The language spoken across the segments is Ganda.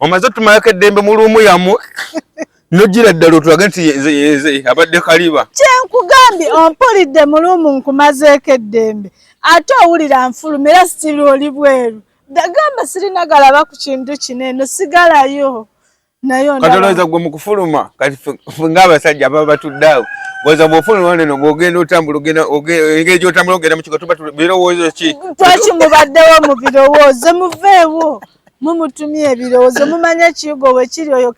Omaze otumalako eddembe mu luumu yammwe nogira ddala otulage nti yenze yenze abadde kaliba. Kyenkugambye ompulidde mu luumu nkumazeeko eddembe ate owulira nfuluma era sitiri oli bweru gamba sirina galaba ku kintu kino eno sigalayo naye kati olowooza gwe mu kufuluma kati ffe ng'abasajja ababa batudde awo goza bw'ofuluma neno bw'ogenda otambula ogenda engeri gy'otambula ogenda mu kigo tuba birowoozo ki twaki mubaddewo mu birowoozo muveewo mumutumye ebirowoozo mumanye ekiyigo wekiri oyo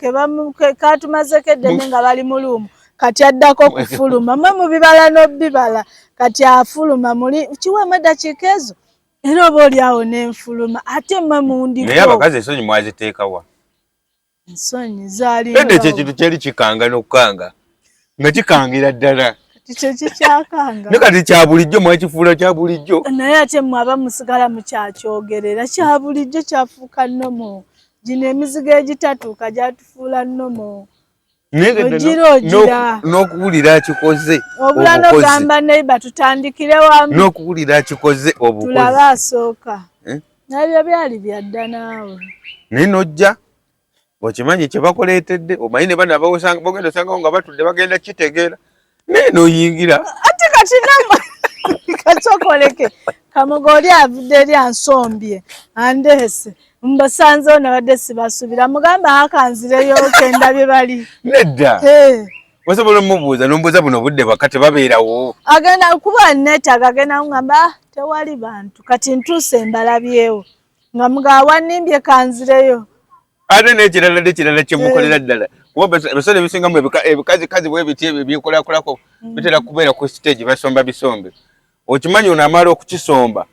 katumazeko eddembe nga bali mu luumu kati addako kufuluma mwe mubibala n'obibala kati afuluma muli kiweemu eddakiika ezo era oba oli awo nenfuluma ate mwe mundiko. Naye abakazi ensonyi mwaziteekawa? Ensonyi zaali edda ekyo ekintu kyali kikanga n'okukanga nga kikangira ddala. Kati kyekikyakanga naye kati kya bulijjo mwakifuula kya bulijjo. Naye ate mwe aba musigala mukyakyoogerera kya bulijjo kyafuuka nomo gino emizigo egitatuuka gyatufuula nomo. Ogira ogira n'okuwulira akikoze obula n'ogamba neiba tutandikire wamu n'okuwulira akikoze obukozi tulabe asooka eh? Nabyo byali byadda naawe naye n'ojja okimanyi kye bakuleetedde omanyi ne bano abawosanga bogenda osangawo nga batudde bagenda kitegeera naye n'oyingira ate kati namwe kasokoleke kamoga oli avudde eri ansombye andeese mbasanzewo nabadde sibasuubira mugamba akanzireyo kendabye bali nedda osobola omubuuza nombuuza buno obudde bwaka tebabeerawo agenda kuba netaaga agenda kungamba ah, tewali bantu kati ntuuse mbalabyewo nga mugaa wanimbye kanzireyo ate nekirala nekirala kyemukolera eh. ddala kuba ebiseera ebisingamu ebikazikazi bwebiti ebyo ebyekolakolako mm. bitera kubeera ku siteegi basomba bisombe okimanyi ono amala okukisomba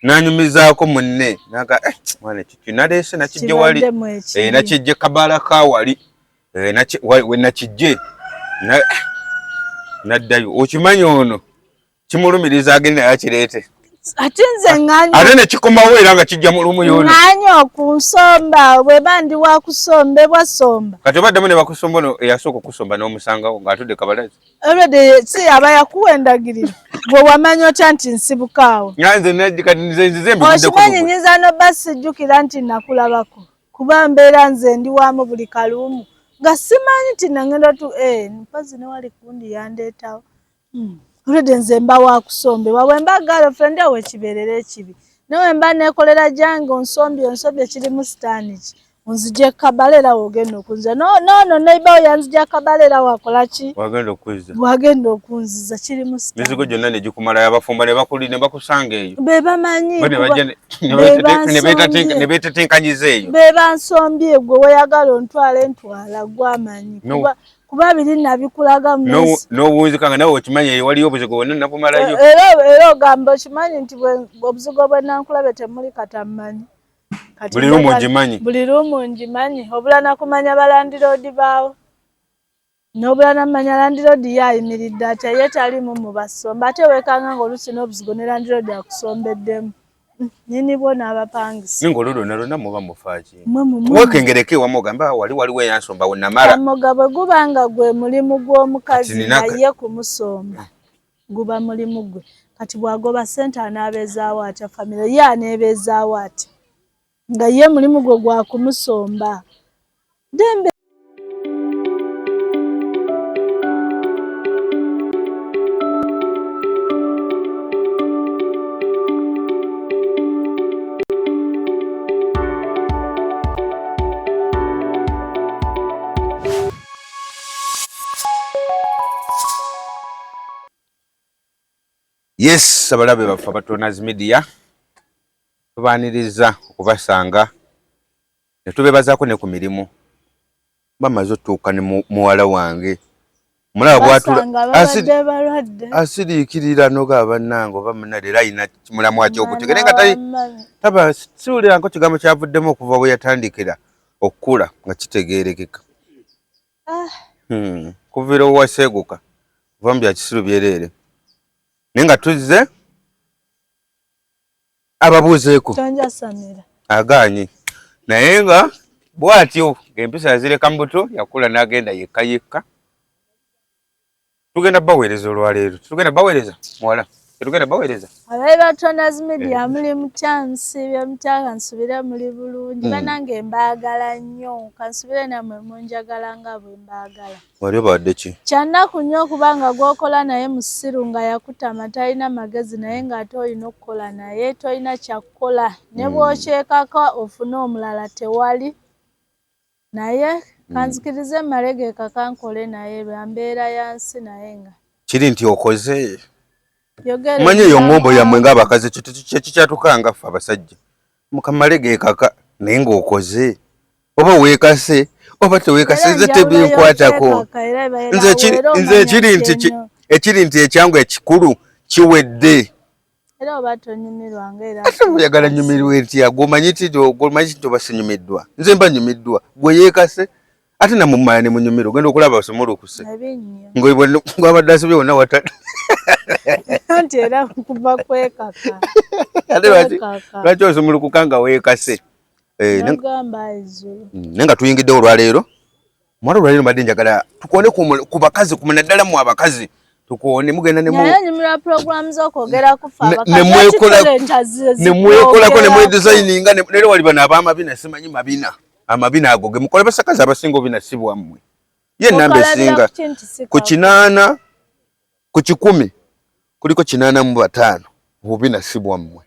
nanyumizaako munne naga eh, mwana kiki naleese nakijje wali eh, nakijje kabaala ka wali wenakijje naddayo okimanyi ono kimulumiriza agende naye akireete ate nze ŋŋanye ate ne kikomawo era nga kijja mu lumu yona ŋŋanye okunsomba bweba ndi wa kusombebwa somba kati obaddemu ne bakusomba ono eyasooka okusomba n'omusangawo ng'atudde kabalazi already si aba yakuwa endagiriro gwe wamanya otya nti nsibukaawo nga nze kati nze nzize mbikuddeko okimanyi nyinza noba sijjukira nti nakulabako kuba mbeera nze ndi wamu buli kaluumu nga simanyi nti nangenda tu eh, mpozi newali kundi yandeetawo Hmm. Already nze mba wa kusombebwa bwe mba girlfriend awo ekibeerera ekibi naye wemba neekolera gyange onsombye onsombye kirimu sitaani ki onzija ekabala era wogenda okunziza nono neibawo yanzija kabala era wakola ki wagenda okunziza kirimu mizigo gyonna negikumalayo abafumba ne bakusanga eyo be bamanyi ne beetetenkanyiza eyo be bansombye gwe weyagala ontwale ntwala gwamanyi kuba biri nabikulaga n'owunzika nga nawe okimanyi eyo waliyo obuzigo bwonna nabumalayo era era ogamba okimanyi nti obuzigo bwe nankulabe temuli katammanyi buli lumu ngimanyi buli lumu ngimanyi obula nakumanya balandiroodi baawo n'obula namanya landiroodi ye ayimiridde atya ye talimu mu basomba ate wekanga nga oluusi n'obuzigo ne landiroodi akusombeddemu nyini bwo n'abapangisa ninga olwo lwonna lwonna muba mufaaki wekengereko ewamu ogamba wali waliwo eyansomba wenamala kamoga bwe guba nga gwe mulimu gw'omukazi naye kumusomba guba mulimu gwe kati bw'agoba ssente anaabeezaawo atya famire ye aneebeezaawo atya nga ye mulimu gwe gwa kumusomba dembe. Yes, abalabe baffe abatonazi media tubaaniriza okubasanga ne tubeebazaako ne ku mirimu bamaze otuuka ne muwala wange mulaba bwatula asiriikirira noga bannange oba muna leero alina mulamu akyokutegere nga taba siwuliranko kigambo kyavuddemu okuva bwe yatandikira okukula nga kitegeerekeka ah. Kuviira owaseeguka kuva mu bya kisiru byereere naye nga tuzze ababuuzeeko agaanye naye nga bwatyo ng'empisa yazireka mu buto yakula n'agenda yekka yekka tugenda baweereza olwaleero tugenda baweereza muwala Tetugenda baweereza. Abayi ba Tonaz Media eh. muli mutya nsiibye mutya kansubire muli bulungi hmm. Banange mbaagala nnyo kansubire namwe munjagala nga bwe mbaagala. Wali obadde ki? Kyannaku nnyo okuba nga gw'okola naye musiru nga yakutama talina magezi naye ng'ate olina okukola naye tolina kyakukola ne hmm. bw'okyekaka ofune omulala tewali naye hmm. kanzikirize mmale geekaka nkole naye lwa mbeera ya nsi naye nga kiri nti okoze manye eyo ngombo yammwe ng'abakazi kikyatukanga ffe abasajja mukamale geekaka naye ng'okoze oba weekase oba teweekase nze tebinkwatako nze ekiri nti ekiri nti ekyangu ekikulu kiwedde era oba tonyumirwa nga era ate oyagala nyumirwe ntya gwomanyi ti gwomanyi ti oba sinyumiddwa nze mba nyumiddwa gwe yeekase ate namwe mumala ne munyumirwa ogenda okulaba osumulukuse ng'abadde asibye wonna wata anti era kuva kwekaka ate lwaki osumulukuka nga weekase eh, naye nga tuyingiddewo olwaleero mwala olwaleero mbadde njagala tukoone ku bakazi naddala mu abakazi tukoone mugenda nemwekolako nemwedesigninga leero wali bano abamabina simanyi mabina amabina ago gemukola basakazi abasinga obina si bwammwe ye enamba esinga ku 8 ku 100 kuliko 85 obubina si bwammwe.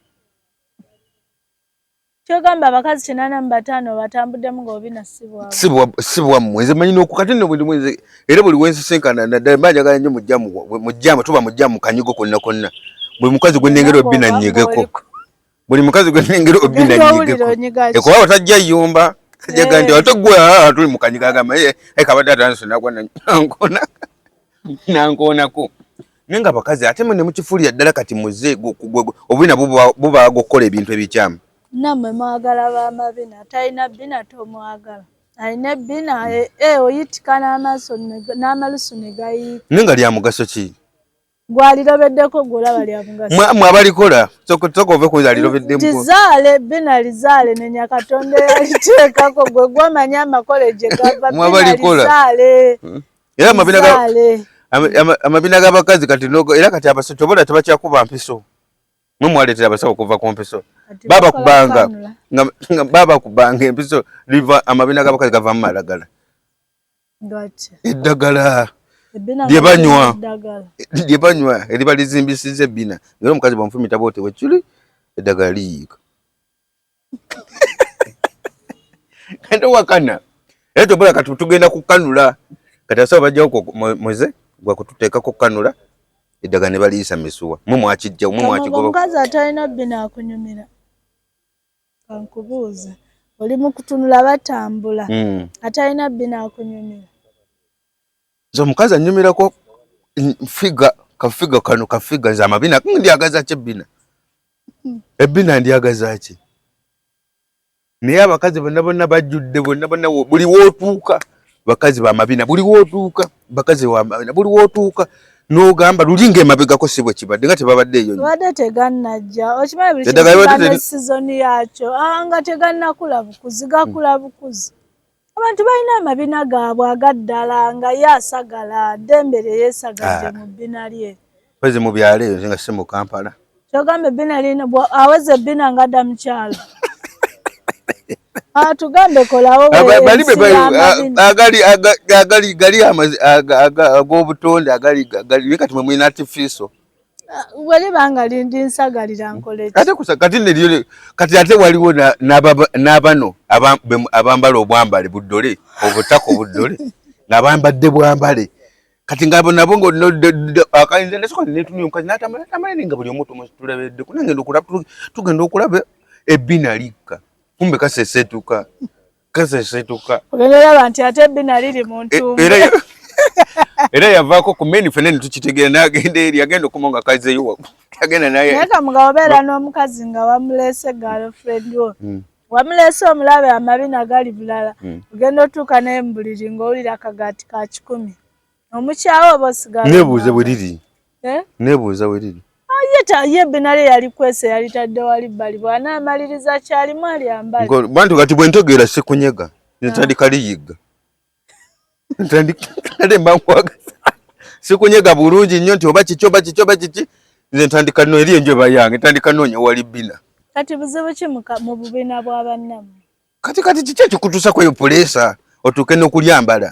Kyogamba abakazi 85 batambuddemu ng'obina si bwammwe nze manyi nokukati nno buli mwenze era buli wensisinkana naddala mba njagala nnyo mujjamu tuba mujjamu kanyigo konna konna buli mukazi gwe nnengera obina nnyigeko buli mukazi gwe nnengera obina nnyigeko ekuba otajja yumba jaga nti ate gwe ah, tuli mu kanyigo agamba ye kabadde atandise nagwa nankona nankoonako naye nga abakazi ate mwe ne mukifuulira ddala kati muze obubina bubaaga okukola ebintu ebikyamu. Nammwe mwagala ba mabina talina bbina tomwagala alina ebbina eh, eh, oyitika n'amaaso n'amalusu ne gayiika. Naye nga lya mugaso ki? Gwalirobeddeko gwolaba lya mugaso. Mwe abalikola soka ove ku alirobeddemu. Tizaale bbina lizaale nenya Katonda eyaliteekako gwe gwamanya amakole gye gava. Mwe abalikola. Lizaale. Era amabina ga amabina g'abakazi kati nogo era kati abasajja obola tebakyakuba mpiso mwe mwaleetera abasawo okuva ku mpiso babakubanga nga babakubanga empiso liva amabina g'abakazi gavamu malagala eddagala lyebanywa lyebanywa eriba lizimbisiza ebbina era omukazi bwamufumita bwote wekiri eddagala liyiika kati wakana era tobola kati tugenda kukanula kati asawo bajjawo muze gwa kututeekako kukanula eddagala ne baliyisa misuwa mwe mwakijja mwe mwakigoba omukazi atalina bbina akunyumira kankubuuze oli mu kutunula batambula hmm. atalina bbina akunyumira nze omukazi anyumirako figa kafiga kano kafiga nze amabina ndyagaza ki ebbina ebbina ndyagaza ki naye abakazi bonna bonna bajjudde bonna bonna buli wootuuka bakazi bamabina buli wootuuka bakazi bamabina buli wootuuka n'ogamba luli ng'emabegako si bwe kibadde nga tebabadde eyo badde tegannajja okimanyi buli kintu ne sizoni yakyo ah, nga tegannakula bukuzi gakula bukuzi Abantu balina amabina gaabwe agaddala nga ye asagala ddembe lye yeesagadde ah. mu bbina lye. Mpozzi mu byalo eyo nga si mu Kampala. Kyogamba ebbina lirina aweza ebbina nga adda mu kyalo. Ah, tugambe kolawo agali agali gali ag'obutonde agali gali kati mwe mulina artificial. Weliba nga lindi nsagalira nkole ate kusa kati neryo kati ate waliwo n'abano abambala obwambale buddole obutako buddole ng'abambadde bwambale kati ng'abo nabo ng'akainza nesoka netunuye omukazi n'atambula atambula naye nga buli omu tulabedde kuna ngenda okulaba tugenda okulaba ebbina likka kumbe kasesetuka kasesetuka ogenda olaba nti ate ebbina liri mu ntumbwe e, era yavaako ku meni fene netukitegeera n'agenda eri agenda okuma nga kazeyo agenda naye naye kamuga obeera n'omukazi nga wamuleese girlfriend wo hmm. wamuleese omulabe amabina gali bulala hmm. ogenda otuuka naye mu buliri ng'owulira akagaati ka 100 omukyawa oba osigala nebuuze bwe liri eh? nebuuza we liri ah, ye ebbina lye yalikwese yalitadde wali bbali bw'anaamaliriza kyalimu alyambale bantu kati bwe ntegeera sikunyega ntandika ah. liyigga ntandika mba nkwagaza sikunyega bulungi nnyo nti oba kiki oba kiki oba kiki Nze ntandika no eri enjoba yange ntandika noonya wali bbina. Kati buzibu ki mu bubiina bwa bannammwe? Kati kati kiki ekikutuusa kweyo puleesa otuuke n'okulyambala?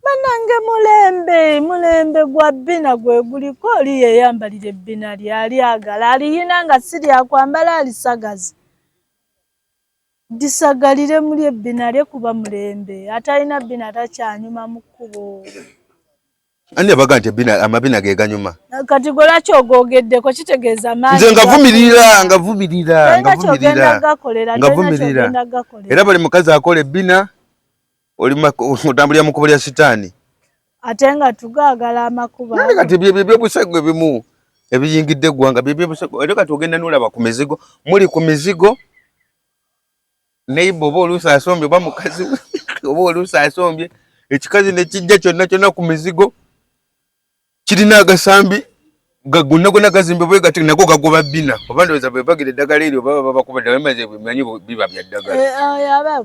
Banange mulembe mulembe gwa bbina gwe guliko, oli yeyambalira ebbina lye alyagala aliyina nga si lyakwambala alisagaze disagalire muli ebbina lye kuba mulembe atalina bbina takyanyuma mu kkubo. Ani abaga nti ebbina amabina ge ganyuma? Kati gwe lwaki ogogeddeko kitegeeza maanyi. Nze ngavumirira ngavumirira ngavumirira ngavumirira era buli mukazi akola ebbina oli otambulira mu kkubo lya sitaani. Ate nga tugaagala amakubo. Naye kati bye byobusego ebimu ebiyingidde eggwanga bye byobusego era kati ogenda n'olaba ku mizigo muli ku mizigo neighbor oba oluusi asombye oba mukazi we oba oluusi asombye ekikazi ne kijja kyonna kyonna ku mizigo kirina agasambi gonna gonna gazimbe bwe gati nago gagoba bbina oba ndowooza bwe bagira eddagala eryo baba babakuba ddagala maze manyi biba bya ddagala eh,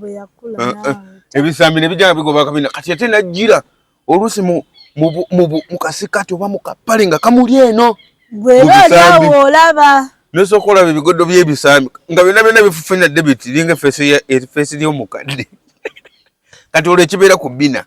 eh, eh, ebisambi ne bijja nga bigoba akabina kati ate najjira oluusi mu kasikati oba mu kapale nga kamuli eno olaba nosooka olaba ebigodo by'ebisambi nga byonna byonna bifufuna debit linga efeesi ly'omukadde kati olwo ekibeera ku bbina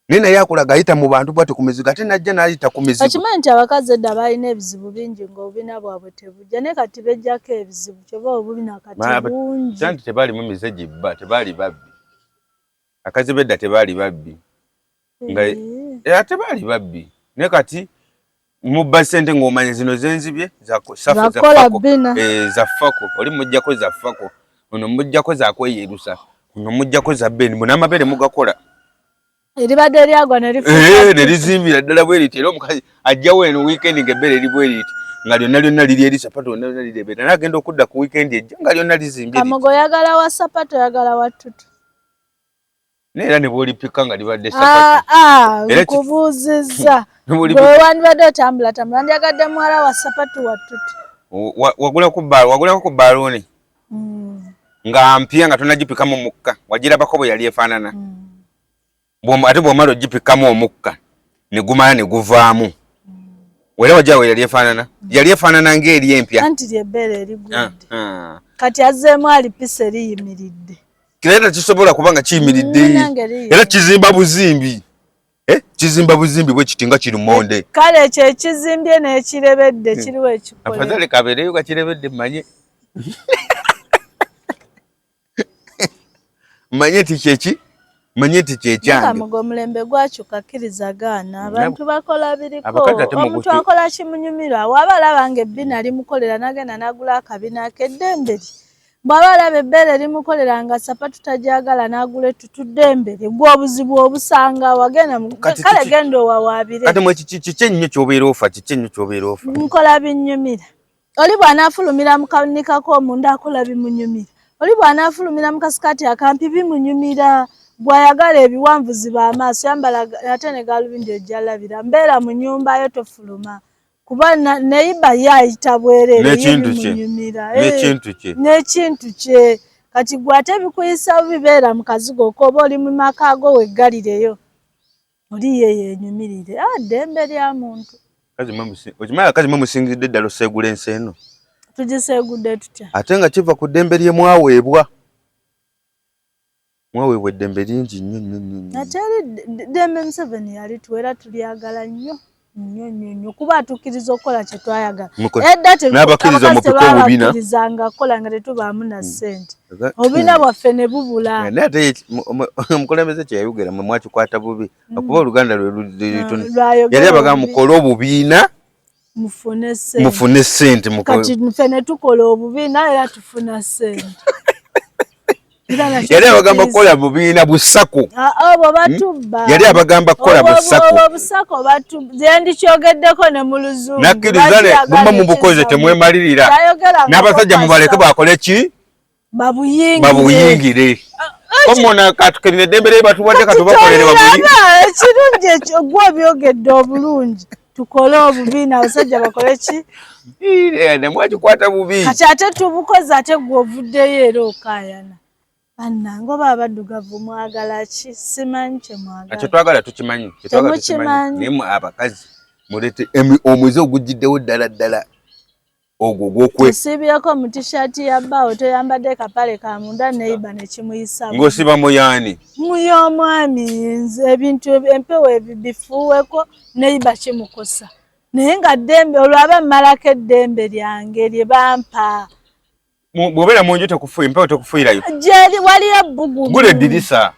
naye naye akulaga ayita mu bantu bwati ku mizigo ate najja n'ayita ku mizigo okimanyi nti abakazi edda balina ebizibu bingi ng'obubina bwabwe tebujja naye kati bejjako ebizibu kyova obubina kati bungi anti tebaalimu mize gibba tebaali babbi akazi bedda tebaali babbi nga eh. Tebaali babbi naye kati mubba sente ng'omanya zino zenzibye zaffako eh, oli mujjako zaffako ono mujjako zakweyerusa ono mujjako za beni mbu n'amabeere mugakola eribadde lyagwa eh, ne lizimbira ddala bwe riti era omukazi ajjawo eno wiikendi ng'ebbeere eri bwe riti nga lyonna lyonna liri eri sapato lyonna lyonna liri ebeera naye agenda okudda ku wiikendi ejja nga lyonna lizimbye kamogo oyagala wa sapato oyagala wa ttutu naye era ne bwolipika nga libadde ah, ah, nkubuuzizza gwe wandibadde otambula tambula wandyagadde muwala wa sapatu wa ttutu wagulako ku baaluuni hmm. nga mpya nga tonagipikamu mukka wagirabako bwe yali efaanana hmm. ate bwomala ogipikamu omukka ne gumala ne guvaamu hmm. era wajja we yali efaanana yali efaanana ng'eri empya anti lyebbeere erigudde ah, kati azzeemu alipisa eriyimiridde Era tekisobola kuba nga kiyimiridde era kizimba buzimbi eh, kizimba buzimbi bwe kiti nga kiri monde kale ekyo ekizimbye n'ekirebedde hmm. kiriwo ekikola afadhali kabeereyo kakirebedde mmanye manye nti kyeki manye nti kyekyange mugo omulembe gwakyuka kkiriza gaana abantu bakola biriko omuntu akola kimunyumira waba alaba nga ebbina limukolera nagenda nagula akabina akeddembe lye Bw'aba alaba ebbeere limukolera nga sapatu tagyagala n'agula ettutu ddembe lye gwe obuzibu obusanga wagenda kale genda owawaabire. Kati mwe kiki ennyo ky'obeera ofa kiki ennyo ky'obeera ofa? Nkola binnyumira. Oli bw'anaafulumira mu kanika k'omunda akola bimunyumira. Oli bw'anaafulumira mu kasikaati akampi bimunyumira. Gw'ayagala ebiwanvu ziba amaaso yambala ate ne gaalubindi ojja labira. Mbeera mu nnyumba yo tofuluma. Kuba neyiba ye ayita bwereere bimunyumira eh, n'ekintu kye kati gwe ate bikuyisa bibeera mu kazigo ko oba oli mu maka go weggalireyo oli ye yenyumirire ah, ddembe lya muntu. Okimanyi akazi mwe musingidde ddala oseegula ensi eno tugiseegudde tutya ate nga kiva ku ddembe lye mwaweebwa Mwaweebwa eddembe lingi nnyo nnyo nnyo nnyo. Ate eri ddembe Museveni yalituwa era tulyagala nnyo nnyo nnyo nnyo kuba atukkiriza okukola kye twayagala. Edda n'abakkiriza mupike obubina. Tebaabakkirizanga kukola nga tetubaamu na hmm. ssente. Obubina bwaffe ne bubula. Naye ate omukulembeze kye yayogera mwe mwakikwata bubi hmm. okuba Oluganda lwe lutoni. Yali abagamba mukole obubiina mufune ssente. Mufune ssente kati ffe ne tukola obubiina era tufuna ssente. Yali abagamba kukola bubiina busako. Ah, obwo batubba. Hmm? Yali abagamba kukola busako. Obwo busako batubba. Ndikyogeddeko ne mu Luzungu. Nakkiriza ne mumba mubukoze temwemalirira. N'abasajja mubaleke bakole ki? Babuyingire. Ah, Komona katukenera eddembe lye batuwadde katubakolere babuyingire. Ekirungi ekyo gwe obyogedde obulungi. Tukole obubiina abasajja bakole ki? Nemwakikwata bubi. Kati ate tubukoze ate gwe ovuddeyo era okaayana. Bannange oba abaddugavu mwagala ki? Simanyi kye mwagala. Kye twagala tukimanyi. Temukimanyi. Naye mwe abakazi muleete omuze ogujjiddewo ddala ddala. Ogwo gwokwe Osiibyeko mu t-shirt ya bbaawo, toyambadde kapale ka munda, neighbor ne kimuyisa bubi. Ng'osiba muyaani? Muy'omwami. Nze ebintu empewo bifuuweko, neighbor kimukosa, naye nga ddembe olwo aba mmalako eddembe lyange lye bampa. Bw'obeera mu nju tekufuuya, empewo tekufuuyirayo? Gyeri waliyo ebbugumu. Gula eddirisa.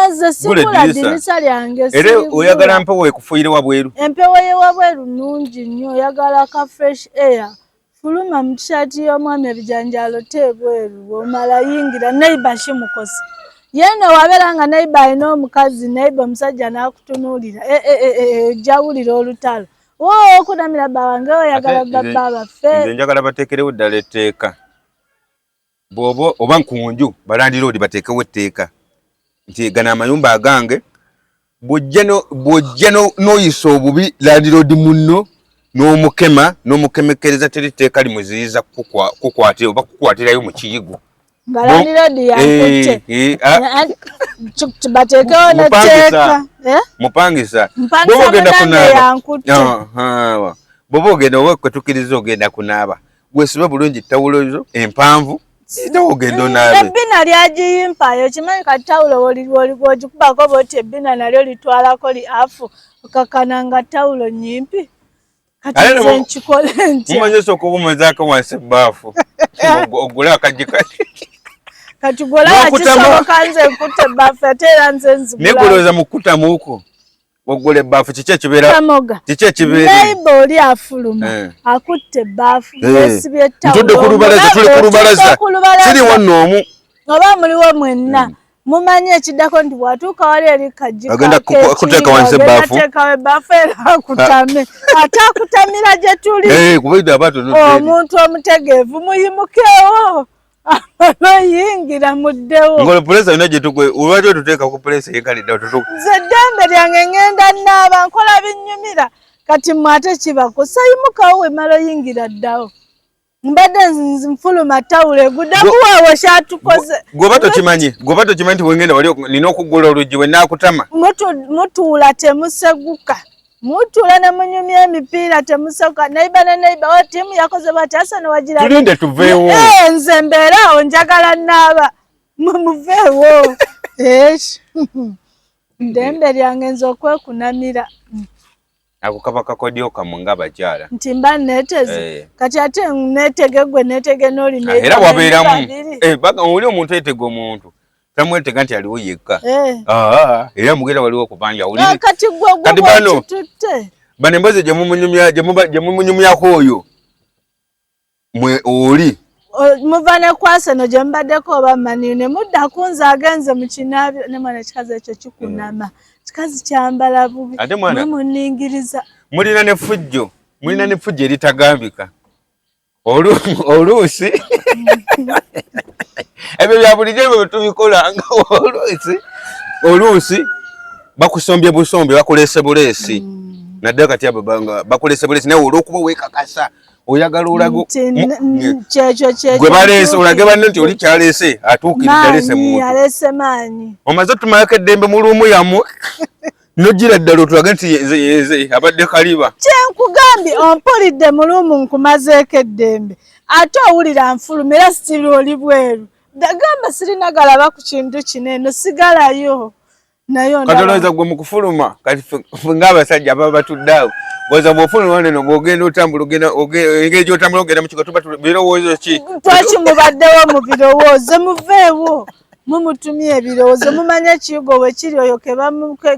Nze sigula ddirisa lyange. Era oyagala mpewo ekufuuyire wabweru? Empewo y'ewabweru nnungi nnyo. Oyagala ka fresh air, fuluma mu tishaati y'omwami, ebijanjaalo te ebweru, omala yingira. Neighbor kimukosa yeeno wabeera nga neighbor alina omukazi, neighbor omusajja n'akutunuulira, ojja wulira olutalo. Oo, okunamira bba wange, oyagala babba baffe. Nze njagala bateekerewo ddala etteeka, bw'oba oba ku nju, balandiroodi bateekewo etteeka nti gano amayumba agange, bw'ojja n'oyisa obubi landiroodi munno n'omukema n'omukemekereza, teri tteeka limuziyiza kukwatira oba kukwatirayo mu kiyigo. Nga landiroodi yankutte. Bateekewo netteeka. Mupangisa. Mpangisa munange yankutte. Bw'oba ogenda, oba kwetukiriza ogenda kunaaba, wesibe bulungi tawulo zo empanvu, nawe ogenda onaabe. Ebbina lyagiyimpayo, kimanyi kati tawulo wogikubako bwoti, ebbina nalyo litwalako li afu, okakana nga tawulo nyimpi. Kati nze nkikole ntya? Mumanyi osooka obumazaako wansi ebbaafu, ogule akaggi. Kati gwolaba kisoboka nze nkutte ebbaafu, ate era nze nzigula? Naye golowooza mu kukutamuuko ogula ebbaafu, kiki ekibeera? Kamoga. Kiki ekibeera? Neighbor oli afuluma, akutte ebbaafu, yesibye ettawulo. Ntudde ku lubalaza, tuli ku lubalaza, siri wanno omu. Oba muliwo mwenna, mumanyi ekiddako nti bw'atuuka wali eri kajji Agenda kuteeka wansi ebbaafu. Teekawo ebbaafu era akutame, ate akutamira gye tuli. Kuba aba atunudde eri. Omuntu omutegeevu muyimukeewo, noyingira muddewo. Ngolo pulesa yonna gye tukwe, olwaki otuteeka ku pulesa eyekalidde? Nze eddembe lyange, ngenda naaba, nkola binnyumira. Kati mmwe ate kibakosa. Yimukawo, wemala oyingira ddawo. Mbadde nfuluma, tawulo egudde kuwaawo kyatukoze. Gwoba tokimanyi nti wengenda wali nina okuggula oluggi we naakutama. Mutuula temuseguka, mutuula ne munyumya emipiira, temuseguka. Neighbor ne neighbor, o tiimu yakoze bwati, Arsenal wagira. Tulinde tuveewo. Nze mbeeraawo, njagala naaba, mwe muveewo. Ddembe lyange nze okwekunamira. Ako kaba kakodyo kammwe ng'abakyala. Nti mba neeteze. Kati ate neetege gwe, neetege n'oli. Era wabeeramu oli omuntu etega omuntu, tamwetega nti aliwo yekka. Ah, era mugenda waliwo okubanja. Kati gwe Kati bano gwe bano emboozi gye mumunyumyako oyo mwe oli. Muva ne kwaseno gye mubaddeko oba maniyu, ne mudda ku nze agenze mu kinaabiro ne mwana. Ekikazi ekyo kikunama, kikazi kyambala bubi. Ate mwana- Mwe muningiriza. Mulina ne fujjo, mulina ne fujjo eritagambika. Oluusi ebyo bya bulijjo ebyo tubikola nga oluusi bakusombye busombe, bakuleese buleesi, naddala kati abo nga bakuleese buleesi, naye olw'okuba weekakasa oyagala olago Nti kyekyo kyekyo. Gwe baleese olage banne nti oli kyaleese atuukiridde, aleese Maanyi, muntu. Aleese maanyi. Omaze otumalako eddembe mu luumu yammwe, nogira ddala otulage nti yenze yenze abadde kaliba. Kyenkugambye, ompulidde mu luumu, nkumazeeko eddembe, ate owulira nfuluma era sitiri oli bweru. Gamba sirina galaba ku kintu kino, eno sigalayo naye ondaba. Kati olowooza gwe mu kufuluma, kati ffe ng'abasajja ababa batudde awo, goza bw'ofuluma neno bw'ogenda otambula, ogenda engeri gy'otambula ogenda mu kigo, tuba birowoozo ki? Twaki mubaddewo mu birowoozo? Muveewo, mumutumye ebirowoozo, mumanye ekiyigo we kiri. Oyo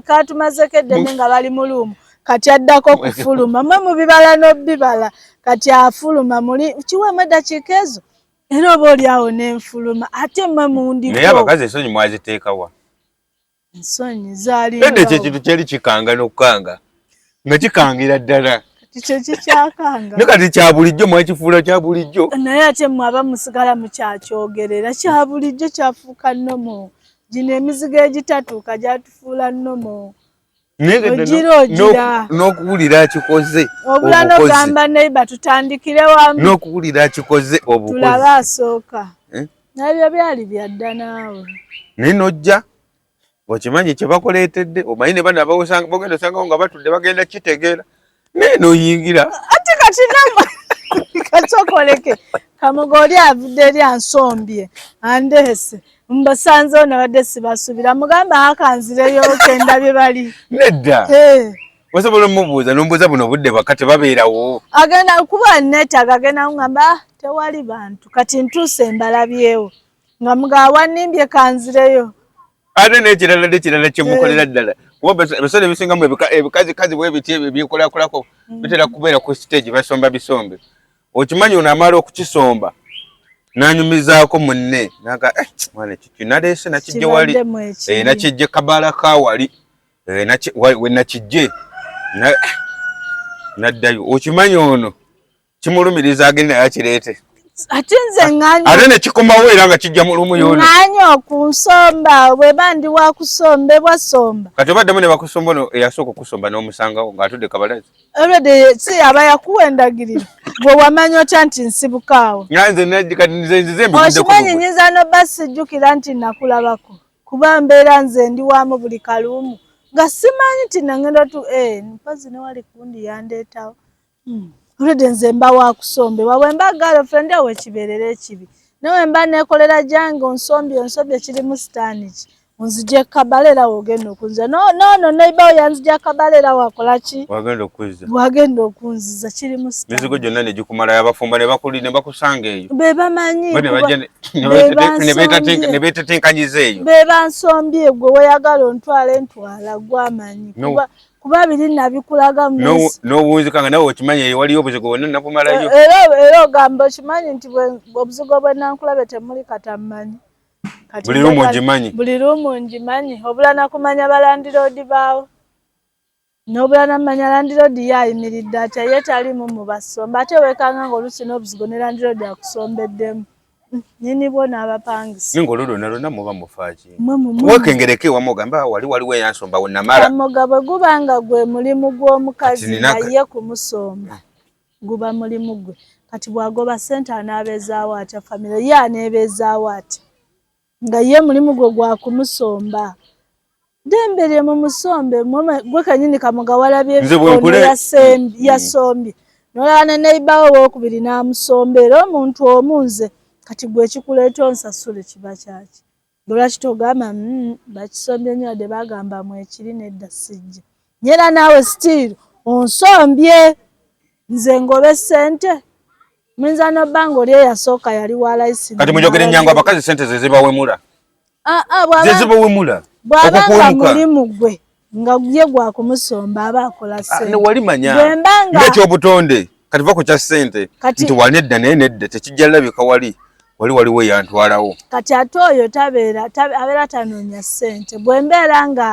katumazeeko eddembe nga bali mu luumu, kati addako kufuluma, mwe mubibala n'obibala. Kati afuluma, muli kiweemu eddakiika ezo, era oba oli awo n'enfuluma, ate mwe mundiko. Naye abakazi ensonyi mwaziteekawa? Ensonyi zaali Edda ekyo ekintu kyali kikanga n'okukanga, nga kikangira ddala. Kikyo kikyakanga. Naye kati kya bulijjo, mwakifuula kya bulijjo. Naye ate mmwe aba musigala mukyakyogera kya bulijjo, kyafuuka normal. Gino emizigo egitatuuka gyatufuula normal. Naye nga Ogira ogira. N'okuwulira akikoze Obula obukozi. N'ogamba neighbor tutandikire wamu. N'okuwulira akikoze obukozi. Tulabe asooka. Eh? Nabyo byali byadda naawe. Naye n'ojja okimanyi kye bakuleetedde, omanyi ne bano abawosanga bogenda osangawo nga batudde bagenda kitegeera, naye n'oyingira. Ate kati namwe Kasokoleke Kamoga oli avudde eri ansombye andeese mbasanzewo nabadde sibasuubira mugamba akanzireyo kendabye bali nedda. Osobola omubuuza nombuuza buno obudde bwakka tebabeerawo. Agenda kuba neetaaga agenda kungamba ah, tewali bantu kati ntuuse mbalabyewo nga mugaba wannimbye kanzireyo. Ate n'ekirala n'ekirala kyemukolera ddala kuba ebiseera ebisinga mu ebikazikazi bwe biti ebyo ebyekolakolako bitera kubeera ku stage basomba bisombe. Okimanyi ono amala okukisomba n'anyumizaako munne naga eh, mwana kiki naleese nakijje wali eh, nakijje kabaala ka wali eh, we nakijje naddayo. Okimanyi ono kimulumiriza agenda naye akireete ate nze ŋŋanya ate ne kikomawo era nga kijja mu lumu yono ŋŋanya okunsomba bweba ndi wa kusombebwa somba. Kati obaddemu ne bakusomba ono eyasooka okusomba n'omusangawo ng'atudde kabalaza already si aba yakuwa endagiriro gwe wamanya otya nti nsibuka awo? Nga nze kati nze nzize mbivuddeko. Okimanyi nyinza noba sijjukira nti nakulabako kuba mbeera nze ndi wamu buli kaluumu nga simanyi nti nangenda tu eh, mpozi newali kundi yandeetawo. Already nze mba wa kusombebwa bwe mba girlfriend awo ekibeerera ekibi naye bwe mba neekolera gyange onsombye onsombye kirimu sitaani ki onzije kabala era wogenda okunziza noono neighbor wo yanzija kabala era wakola ki wagenda okuzza wagenda okunziza kirimu sitaani mizigo gyonna ne gikumalayo abafumba ne bakuli ne bakusanga eyo be bamanyi ne beetetenkanyiza eyo be bansombye gwe weyagala ontwale ntwala gwamanyi kuba kuba biri nabikulaga n'owunzika nga nawe okimanyi eyo waliyo obuzigo bwonna nabumalayo era era ogamba okimanyi nti obuzigo bwe nankulabe temuli katammanyi buli lumu ngimanyi buli lumu ngimanyi obula nakumanya balandiroodi baawo n'obula namanya landiroodi ye ayimiridde atya ye talimu mu basomba ate weekanga nga oluusi n'obuzigo ne landiroodi akusombeddemu nyini bwo n'abapangisa ninga olwo lwonna lwonna muba mufaaki wekengereko ewamu ogamba wali waliwo eyansomba we namala Kamoga bwe guba nga gwe mulimu gw'omukazi nga ye kumusomba guba mulimu gwe kati bw'agoba ssente anaabeezaawo atya famire ye aneebeezaawo atya nga ye mulimu gwe gwa kumusomba ddembe lye mumusombe gwe kenyini Kamoga walabye ono yasombye nolaba ne neighbor wo owokubiri n'amusomba era omuntu omu nze kati gwe ekikuleeta onsasule kiba kyaki lwaki togamba bakisombye nnyo wadde bagamba mwekiri nedda sijja nyera naawe still onsombye nze ngobe ssente muyinza nobba nga oli eyasooka yali wa layisi kati mujogere ennyangu abakazi ssente ze zibawemula ah, ah, ze zibawemula bw'aba nga mulimu gwe nga ye gwa kumusomba aba akola ah, ssente wali manya ng'ekyobutonde kati va ku kya ssente nti wali nedda naye nedda tekijja labika wali wali waliwo eyantwalawo kati ate oyo tabeera abeera tanoonya ssente bwe mbeera nga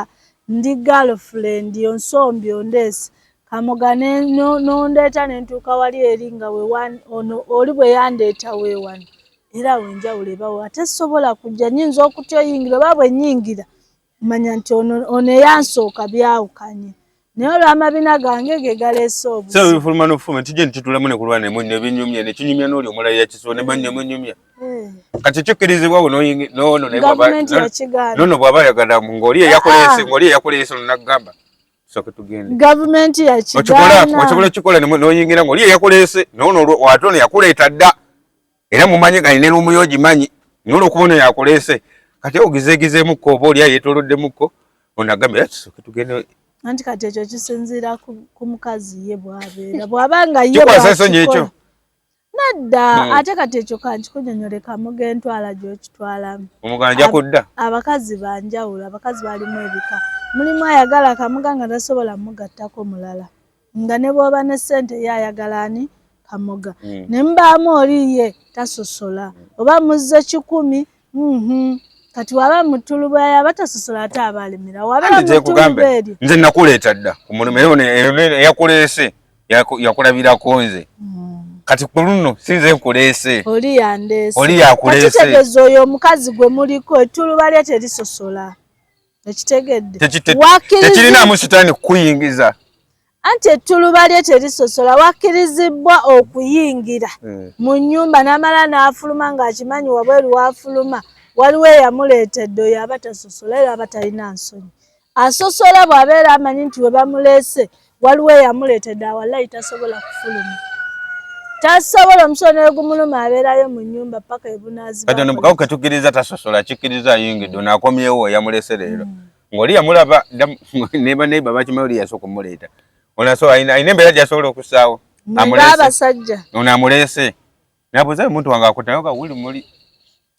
ndi girlfriend onsombye ondeese Kamoga n'ondeeta ne ntuuka wali eri nga ono oli bwe yandeeta weewano era awo enjawulo ebawo ate sobola kujja nnyinza okutya oyingira oba bwe nnyingira manya nti ono ono eyansooka byawukanye naye olw'amabina gange ge galeese obuzibu. Sebo bifuluma n'ofuluma tujje ne tutulamu ne kulwana ne binyumya ne kinyumya n'oli omulala yakisobola ne banne munyumya. Eh. Kati kikkirizibwa wo n'ono naye bw'aba nono bw'aba ayagala ng'oli eyakuleese ng'oli eyakuleese ono n'agamba tusooke tugende. Gavumenti yakigaana. Osobola okikola n'oyingira ng'oli eyakuleese n'ono ate ono yakuleeta dda era mumanyi nga ne lumu y'ogimanyi naye olwokuba ono yakuleese kati ogizeegizeemukko oba oli ayeetooloddemuko ono agambye tusooke tugende. Anti kati ekyo kisinziira ku mukazi ye bw'abeera bw'aba nga ye kikwasa ensonyi ekyo nedda ate kati ekyo kankikunyonyole Kamoga entwala gy'okitwalamu omuganja kudda abakazi banjawulo abakazi balimu ebika mulimu ayagala Kamoga nga tasobola mugattako mulala nga ne bw'oba ne ssente ye ayagala ani Kamoga ne mubaamu oli ye tasosola oba muzze 100 kati waba mutuluba yaba tasosola ate aba alemera waba mutuluba eryo nze nakuleeta dda ku mulimu era eyakuleese yakulabirako nze kati ku luno si nze nkuleese oli yandeese oli yakuleese kitegeeza oyo omukazi gwe muliko ettuluba lye terisosola ekitegedde tekirinaamu sitaani kukuyingiza anti ettuluba lye terisosola wakkirizibwa okuyingira mu nnyumba n'amala n'afuluma ng'akimanyi wabweru wafuluma waliwo eyamuleetedde oyo aba tasosola era aba talina nsonyi asosola bw'abeera amanyi nti we bamuleese waliwo eyamuleetedde awalayi tasobola kufuluma. Tasobola, omusolo ne gumuluma abeerayo mu nnyumba paka ebunaaziba. Kati ono mukago ketukkiriza tasosola, kikkiriza ayingidde, ono akomyewo yamulese leero ng'oli yamulaba neba neiba bakimanyi oli yasooka omuleeta. Ono asobola, alina embeera gy'asobola okussaawo. Amulese abasajja. Ono amulese nabuuza omuntu wange akutta nga wuli muli.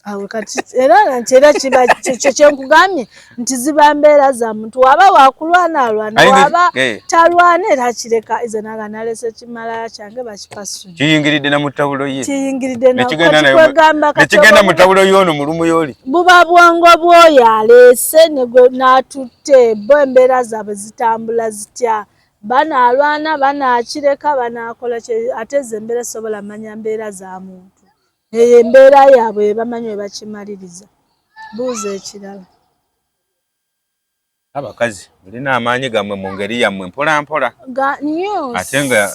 Awo kati era nti era kiba kyo kyenkugambye nti ziba mbeera za muntu, waba wakulwana alwana, waba talwana era kireka. Ize naga nalese kimalaya kyange bakipasula. Kiyingiridde na mu ttawulo ye. Kiyingiridde nakwegamba nekigenda mu ttawulo y'ono mulumu y'oli. Buba bwongo bw'oyo aleese n'atutte, bo embeera zaabwe zitambula zitya, banaalwana, banaakireka, banaakola. Ate ze embeera sobola manya mbeera za muntu, eyo embeera yaabwe bamanyi we bakimaliriza. Buuza ekirala. Abakazi mulina amaanyi gammwe mu ngeri yammwe mpola mpola. Nnyo. Ate nga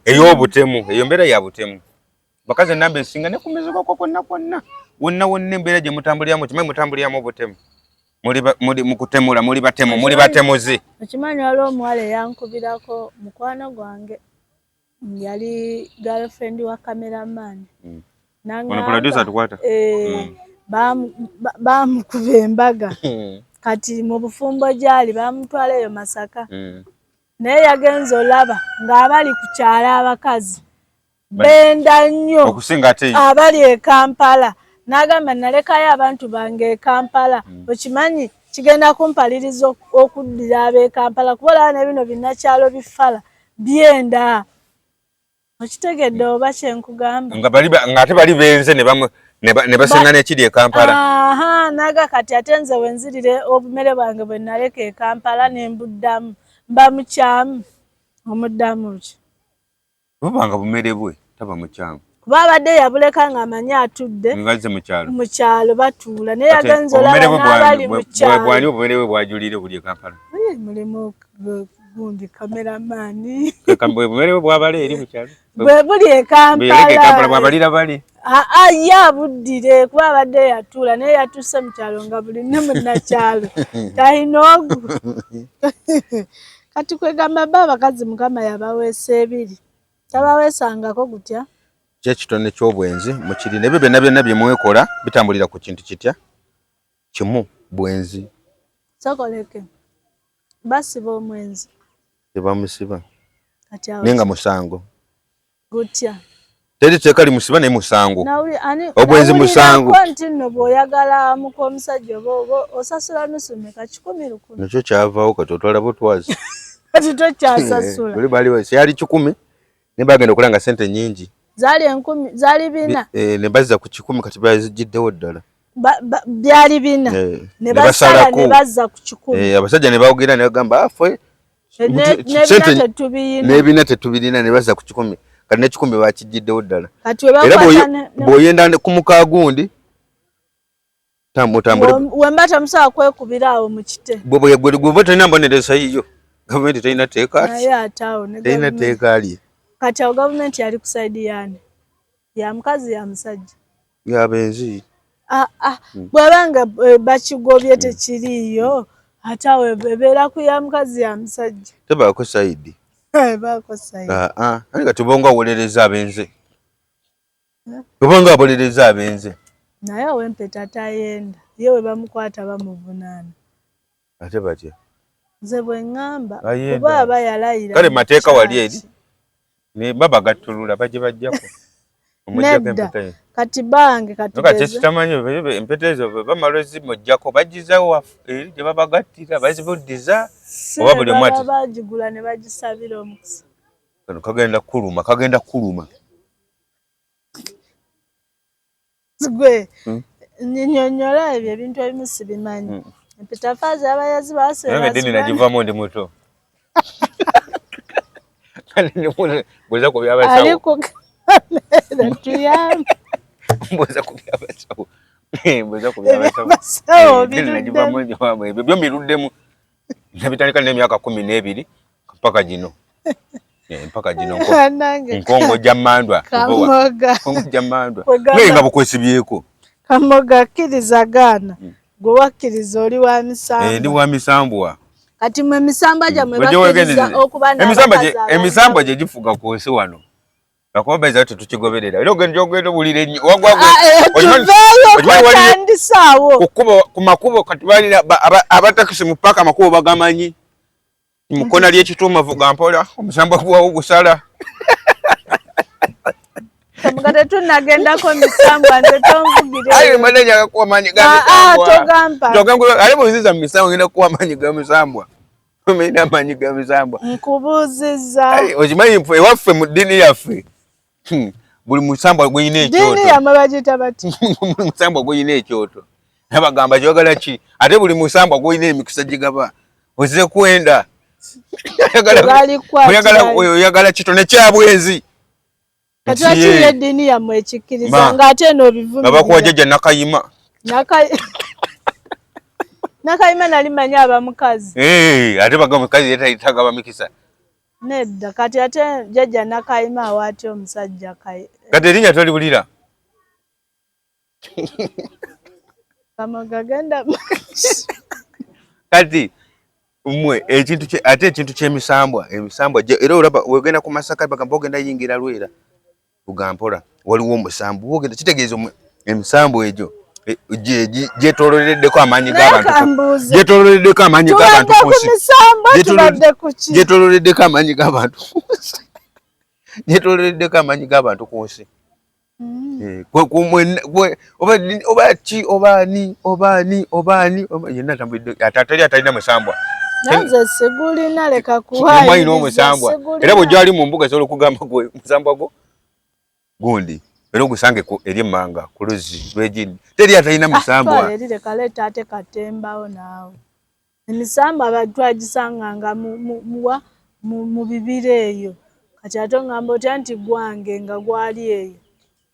ey'obutemu, eyo mbeera ya butemu. Bakazi enamba esinga ne ku mizigo kwonna kwonna wonna wonna embeera gye mutambuliramu, kimanyi mutambuliramu obutemu, muli mu kutemula, muli batemu, muli batemuzi. Okimanyi waliwo omuwala eyankubirako, mukwano gwange, yali girlfriend wa cameraman. Ono producer tukwata. Bamukuba embaga, kati mu bufumbo gyali bamutwala eyo Masaka, naye yagenza olaba ng'abali ku kyalo abakazi benda nnyo okusinga ate abali e Kampala. N'agamba, nalekayo abantu bange e Kampala, okimanyi kigenda kumpaliriza okuddira ab'e Kampala, kuba olaba ne bino binnakyalo bifala byenda. Okitegedde oba kyenkugamba? Ng'ate bali benze ne basinga n'ekiri e Kampala. Aha, naga kati ate nze wenzirire obumere bwange bwe naleka e Kampala ne mbuddamu, mba mukyamu? Omuddamu ki? Bubanga bumere bwe, taba mukyamu. Kuba abadde yabuleka ng'amanyi atudde ngaze mu kyalo. Mu kyalo batuula, naye yagenza olaba n'abali mu kyalo. Bwani obumere bwe bwajulire buli e Kampala? Mulimu gundi kameramani. Bumere bwe bwabala eri mu kyalo. Bwe buli e Kampala. Bwabalira bali. Aa, ye abuddire kuba abadde yatuula, naye yatuuse mu kyalo nga buli ne munnakyalo talina ogu. Kati kwegamba ba abakazi Mukama yabaweesa ebiri, tabaweesangako gutya. Kyekitone ky'obwenzi mukirina. Ebyo byonna byonna bye mwekola bitambulira ku kintu kitya kimu, bwenzi. Sokoleke basiba omwenzi? Tebamusiba, naye nga musango. Gutya? Teri teeka limusiba, naye musango. Obwenzi musango. Nti nno bw'oyagala muka omusajja oba osasula nusu meka, 100, 1000? Nakyo kyavaawo, kati otwala butwazi. Kati tokyasasula. Buli bali yali 100, ne bagenda okulaba nga sente nyingi. Zaali 1000, zaali 400. Ne bazza ku 100, kati bazijjiddewo ddala. Byali 400 ne basala ne bazza ku 100. Abasajja ne bawogera ne bagamba afe n'ebina n'ebina tetubirina, ne bazza ku 100. Kati n'ekikumi bakijjiddewo ddala. Era bw'oyenda ku mukagundi mutambule. Wemba temusobola kwekubira awo mu kite. Bweba tolina mbonereza yiyo, gavumenti terina teeka, terina teeka lye. Kati awo gavumenti yali ku side yani? Ya mukazi, ya musajja? Yabenzi. Ah, ah. Bwebanga bakigobye tekiriiyo, ate awo ebeera ku ya mukazi, ya musajja? Tebaako side. Baako side. Ate kati obanga awolereza abenze, obanga abolereza abenze. Naye ow'empeta tayenda, ye we bamukwata bamuvunaana. Ate batya? Nze bwe ŋŋamba, kuba aba yalayira. Kale mateeka wali eri ne babagattulula, bajje bajjako. Nedda, kati bange. Kati kitamanyi empeta ezo bamala ozimuggyako, bagizawo eri gye babagattira, bazibuddiza oba buli omu ati bagigula ne bagisabira omukisa? Kano kagenda kuluma, kagenda kuluma. Gwe nnyonnyola ebyo ebintu ebimu sibimanyi. Empeta faaza yaba yazibaasa? Eddiini nagivamu ndi muto. Mbuuza ku byabasawo. Tuyambe. Mbuuza ku byabasawo, mbuuza ku byabasawo. Nagivamu ebyo byo miruddemu, nabitandika n'emyaka 12 mpaka gino, mpaka gino nkongo gya mandwa, nkongo gya mandwa naye nga bukwesibyeko. Kamoga, kkiriza gaana, gwe wakkiriza oli wa misambwa. Ndi wa misambwa. Kati mwe emisambwa gyammwe bakkiriza okuba emisambwa gye gifuga ku nsi wano. Lwakuba bayiza tetukigoberera era ogenda ogenda owulira ennyo tuveeyo kwetandisaawo ku makubo kati balina abatakisi mu paaka amakubo bagamanyi mu kkona ly'ekituuma vuga mpola omusambwa guwawo gusala Kamuga tetunagendako misambwa nze tonvugire. Ayi mbadde njagala kuwa maanyi ga Ah, ah, misambwa. togampa. Togampa ale bw'oziza mu misambwa ngenda kuwa maanyi ga misambwa. Omanyi amaanyi ga misambwa. Nkubuuzizza. Ayi okimanyi nfe ewaffe mu ddiini yaffe. Buli musambwa gulina ekyoto. Ddiini yammwe bagiyita bati? Buli musambwa gulina ekyoto. Nabagamba kyogala ki? Ate buli musambwa gulina emikisa gigaba. Ozze kwenda. Oyagala kitone kya bwenzi. Kati lwaki yo eddiini yammwe ekikkiriza ng'ate eno obivumirira? Nga bakuwa jjajja Nakayima. Nakayima nali manyi aba mukazi. Ate bagamba mukazi ye tagaba mikisa. Nedda kati ate jjajja Nakayima awa atya omusajja Kati erinnya toliwulira? Kamoga genda Kati mmwe ekintu ate ekintu ky'emisambwa emisambwa era olaba wegenda ku Masaka bagamba ogenda yingira Lwera vuga mpola waliwo omusambu wogenda kitegeeza emisambu egyo gyetoololeddeko amaanyi g'abantu gyetoololeddeko amaanyi g'abantu ku nsi gyetoololeddeko amaanyi g'abantu gyetoololeddeko amaanyi g'abantu ku nsi. Oba ki oba ani oba ani oba ani yenna atambulidde ate atali atalina musambwa. Nanze sigulina leka kuwayiriza. Alina omusambwa era bw'ojja ali mu mbuga esobola okugamba gwe musambwa gwo gundi era ogusange eri emmanga ku luzzi lw'egini teri atalina musambwa. Twala eri leka leeta ate katembawo naawe. Emisambwa twagisanganga muwa mu bibira eyo kati ate ongamba otya nti gwange nga gwali eyo.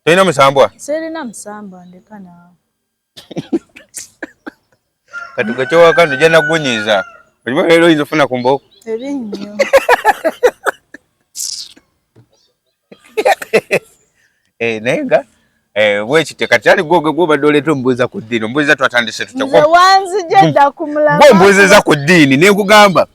Tolina musambwa? Sirina musambwa ndeka naawe. Kati gwe kyowaka nojja nagunyiiza. Okimanyi leero oyinza ofuna ku mbooko? Ebinnyo. Naye nga bwekityo kati ali gwe gwobadde oleeta omubuuza ku ddiini ombuuziza twatandise tutya? Nze wanzija dda ku mulamwa. Gwe ombuuziza ku ddiini ne nkugamba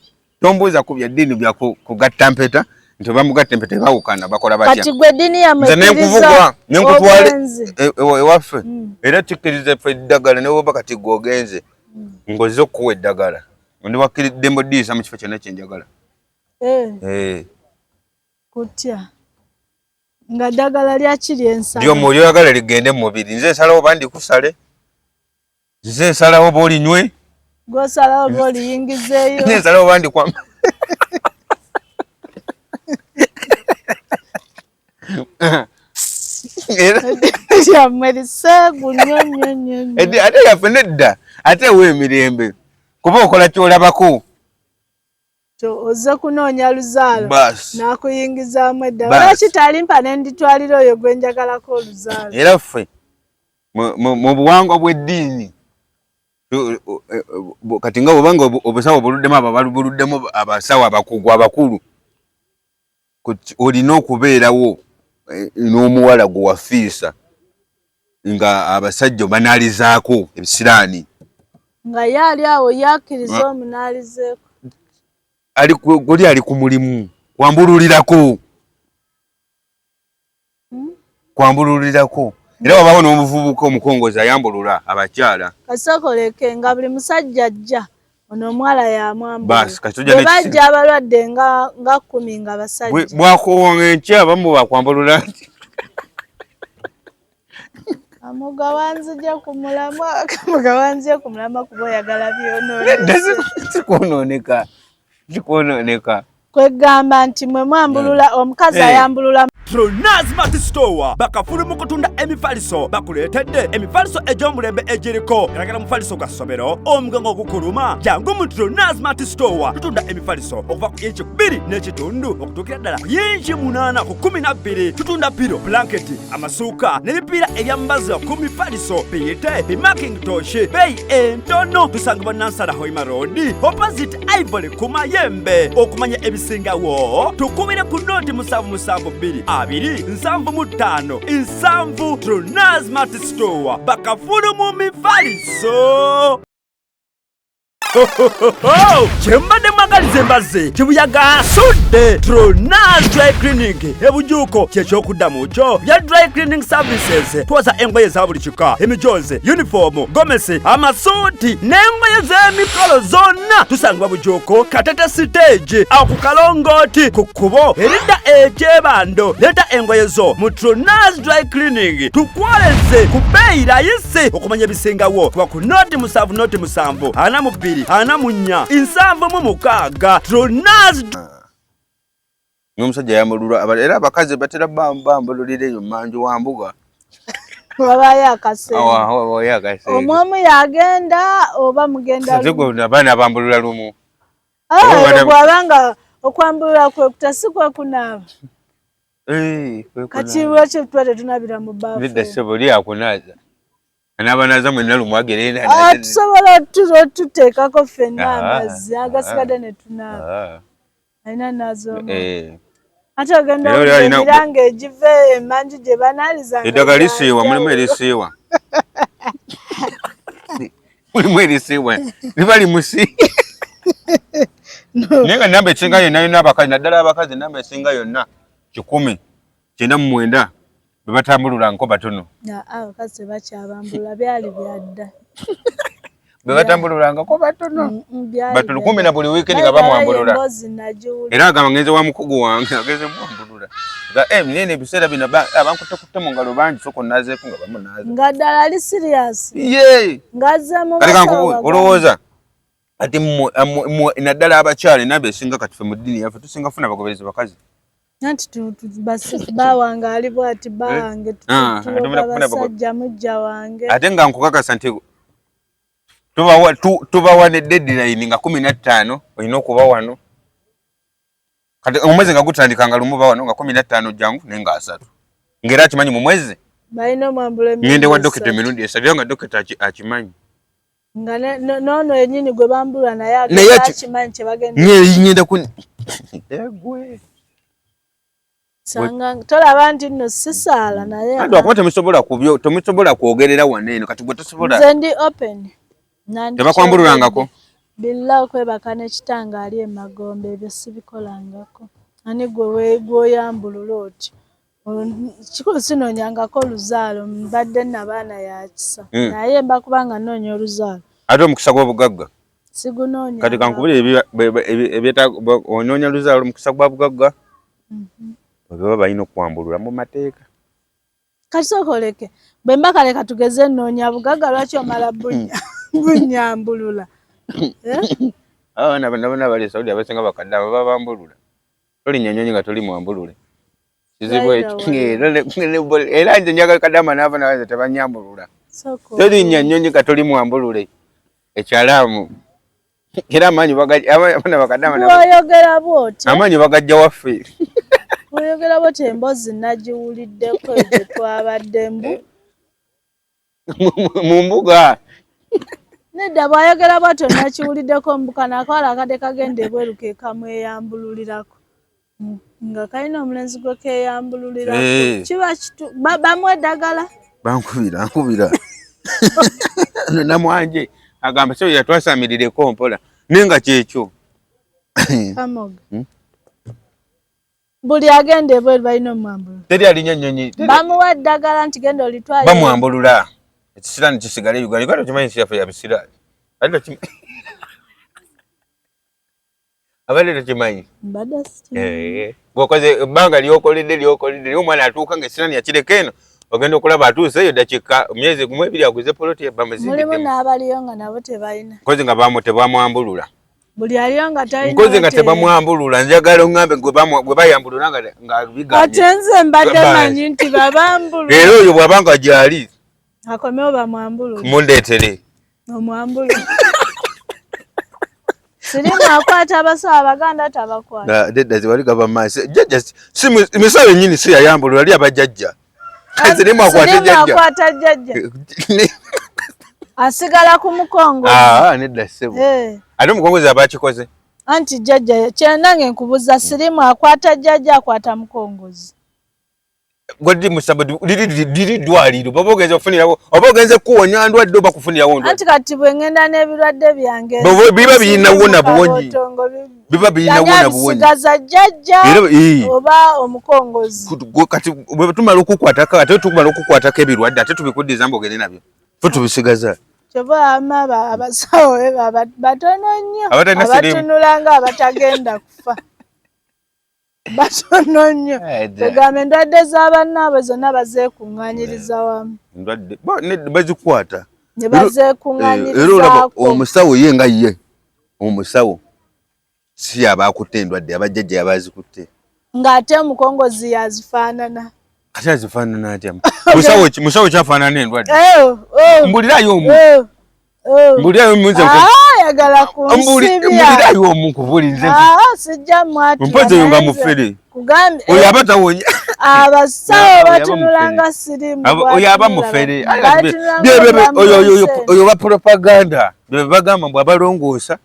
tombuuza ku bya ddiini bya kugatta mpeta nti oba mugatta empeta ebawukana bakola batya? Kati gwe eddiini yammwe Nze ekkiriza nenkuvugwa nenkutwala obwenzi? Ewaffe era kikkiriza ffe eddagala ne bw'oba kati gwe ogenze ng'ozze okukuwa eddagala ndi wakkiridde mboddiisa mu kifo kyonna kye njagala. Kutya nga ddagala lyaki lyensala? Ly'omwoyo oyagala ligende mu mubiri. Nze nsalawo oba ndikusale, nze nsalawo oba olinywe. Gw'osalawo oba oliyingizeeyo. Nze nsalawo oba ndikwamba. Yammwe liseegu nnyo nnyo nnyo nnyo. Ate yaffe nedda, ate ewa emirembe kuba okola ky'olabako. Ozze kunoonya luzaalo n'akuyingizaamu eddagala. Lwaki talimpa ne nditwalira oyo gwe njagalako oluzaalo? Era ffe mu buwangwa bw'eddiini kati nga bw'oba nga obusawo buluddemu abo ababuluddemu abasawo abakugu abakulu, olina okubeerawo n'omuwala gwe wafiisa nga abasajja obanaalizaako ebisiraani. Nga ye ali awo yakkiriza omunaalizeeko. Guli ali ku mulimu kwambululirako. Kwambululirako. Era wabawo n'omuvubuka omukongozi ayambulula abakyala. Kasokoleke nga buli musajja ajja ono omuwala yamwambula. Basi, kati tujja Bwe n'ekisi- bajja abalwadde nga 10 nga basajja. Bwakowonga enkya abamu bakwambulula nti. Kamoga wanzija ku mulamwa, Kamoga wanzija ku mulamwa kuba oyagala byonoonese. Nedda, sikwonooneka. Sikwonooneka. Kwegamba nti mwe mwambulula, omukazi ayambulula. Tronaz Smart Store bakafulu mu kutunda emifaliso bakuleetedde emifaliso egy'omulembe egiriko galagala mufaliso gwa ssomero omugongo ogukuluma jangu mu Tronaz Smart Store tutunda emifaliso okuva ku inci 2 n'ekitundu okutuukira ddala ku yinci 8 ku 12 tutunda piro blanketi amasuuka n'ebipiira ebyambazibwa ku mifaliso biyite bimakintosh beeyi entono tusangibwa Nansana Hoima Road opposite Ivory ku Mayembe okumanya ebisingawo tukubire ku noti 772 2 75 7 Tronaz Smart Store bakafulu mu mifaliso. Kyembadde mwagaliza embazzi kibuyaga asudde Tronas Dry Cleaning ebujuuko kyekyokuddamu kyo bya dry cleaning services. Twoza engoye za buli kika, emijoozi, yunifoomu, gomesi, amasuuti n'engoye z'emikolo zonna. Tusangibwa Bujuuko, Katete siteegi, awo ku kalongooti ku kkubo eridda ekyebando. Leeta engoye zo mu Tronas Dry Cleaning tukwoleze ku bbeeyi layisi. Okumanya ebisingawo kuba ku 0 7 0 7 42 44 76. Tronas. N'omusajja yambululwa, era abakazi batera bambululira eyo manju wa mbuga. Wabayo akaseera. Wabayo akaseera. Omwomu yagenda oba mugenda? Abaana bambulula lumu. Bwabanga okwambulula kwe kutasi kwe kunaaba. Kati lwaki tuba tetunabira mu baafu? Nedda ssebo, oli akunaaza anaabanaza mwenna lumu agerenda. Tusobola tuteekako ffenna amazzi agasigadde ne tunaaba. Alina naaza omu, ate ogenda emiranga egiva emanju gye banaaliza. Eddagala lisiiwa, mulimu erisiiwa, mulimu erisiiwa, liba limusi. Naye nga namba esinga yonna yonna abakazi, naddala abakazi, namba esinga yonna 199 bwe batambululangako batono. Abakazi tebakyabambulula, byali byadda. Bwe batambululangako batono batono, kumbe na buli wiikendi nga bamwambulula. Era agamba, ngenze wa mukugu wange, agenze mwambulula nga nene ebiseera bino abankuttekutte mu ngalo bangi, soko nazeeko nga bamunaaza. Nga ddala ali serious? Ye. Ng'azza mu Kale olowooza ati mmwe naddala abakyala, enamba esinga kati ffe mu ddiini yaffe tusinga funa abagoberezi bakazi. Anti bawange ali bwati, bawange basajja mujja wange. Ate nga nkukakasa nti tubawa ne deadline nga 15 olina okuba wano. Kati omwezi nga gutandika nga lumu bawano nga 15 jangu, naye nga 30 ng'era akimanyi mu mwezi balina omwambula. Ngende wa dokita emirundi 3, era nga dokita akimanyi. Nga noono yennyini gwe bambulwa naye akimanyi kyebagenda. Ngenda ku egwe. Sanga tolaba nti nno sisaala naye. Anti wakuba temusobola kubyo, temusobola kwogerera wano eno kati gwe tosobola. Nze ndi open. Tebakwambululangako? Billa okwebaka ne kitange ali emagombe, ebyo sibikolangako. Ani gwe gwoyambulula otyo? Kikulu sinoonyangako oluzaalo, mbadde nabaana yakisa. Naye mba kubanga nnoonya oluzaalo. Ate omukisa gw'obugagga? Sigunoonya. Kati kankubulire, onoonya luzaalo, omukisa gwa bugagga baba balina okuwambulula mu mateeka. Kati sooka oleke, bwe mba kale katugeze nnoonya bugagga, lwaki omala bunnyambulula? Eh? Abaana bonna bali e Saudi abasinga bakadde abo babambulula. Tolinnya nnyonyi nga toli mwambulule, kizibu ekyo. Era nze njagala kadama naava nawe tebanyambulula. Tolinnya nnyonyi nga toli mwambulule, ekyalaamu. Era amaanyi abaana bakadama Bw'oyogera bw'otyo amaanyi bagajja waffe. Bw'oyogera bw'otyo, emboozi nagiwuliddeko gye twabadde mbu mu mbuga. Nedda, bw'ayogera bw'atyo nakiwuliddeko mbu kano akawala akadde kagenda ebweru ke kamweyambululirako, nga kalina omulenzi gwe keeyambululirako. Kiba bamuwa eddagala. Bankubira nkubira namwanje agamba so yatwasamirireko mpola, naye nga kyekyo. Kamoga. Buli agenda ebweru balina omwambulula? Teri alinya nnyonyi. Bamuwa eddagala nti genda olitwale? Bamwambulula, ekisiraani kisigale Uganda. Uganda okimanyi nsi yaffe ya bisiraani, ate abadde tokimanyi? Mbadde sikimanyi. Bw'okoze ebbanga lyokoledde lyokoledde, naye omwana atuuka nga esiraani yakireka eno, ogenda okulaba atuuse eyo dakiika myezi 1, 2 aguze poloti. Mulimu bamuzimbidde. N'abaliyo nga nabo tebalina. Nkozi nga tebamwambulula. Buli aliyo nga talina. Nkozi nga tebamwambulula, njagala oŋŋambe gwe bayambulula nga biganye. Ate nze mbadde manyi nti babambulula. Era oyo bw'aba nga gyali akomewo bamwambulule. Mundeetere. Omwambulule. Sirimu akwata abasawo abaganda, tabakwata. Nedda, zewali gava maaso jjajja si misawo yennyini si yayambulula ali abajjajja. Sirimu akwate Sirimu jjajja. Akwata jjajja asigala ku mukongo. Ah, nedda ssebo. Ate omukongozi aba akikoze. Anti jjajja kyenange nkubuza, sirimu akwata jjajja, akwata mukongozi? Gwaddi musaba liri ddwaliro baba ogenze okufunirawo oba ogenze kuwonya ndwadde oba kufunirawo ndwadde. Anti kati bwe ngenda n'ebirwadde byange biba birina wona buwonyi, biba birina wona buwonyi. Bisigaza jjajja oba omukongozi. Kati bwe tumala okukwatako ate tumala okukwatako ebirwadde ate tubikuddiza mbu ogende nabyo ffe tubisigaza. Kyova ama abasawo batono nnyo abatunula nga abatagenda kufa. Batono nnyo. Ogamba endwadde za bannaabwe zonna bazeekuŋŋaanyiriza wamu. Endwadde bazikwata. Ne bazeekuŋŋaanyirizaako. Omusawo ye nga ye omusawo si yaba akutte endwadde, abajjajja yaba azikutte. Ng'ate omukongozi yazifaanana. Kati azifaanana atya? Musawo ki, musawo kyafaanana endwadde? Mbulirayo omu. Mbulirayo omu nze. Ayagala kunsibya. Mbulirayo omu nkubuli nze. Sijja mwatula. Mpozi oyo nga mufere. Kugambye. Oyo aba tawonya. Abasawo batunula nga sirimu. Oyo aba mufere. Oyo ba propaganda. Bye bagamba mbu abalongoosa.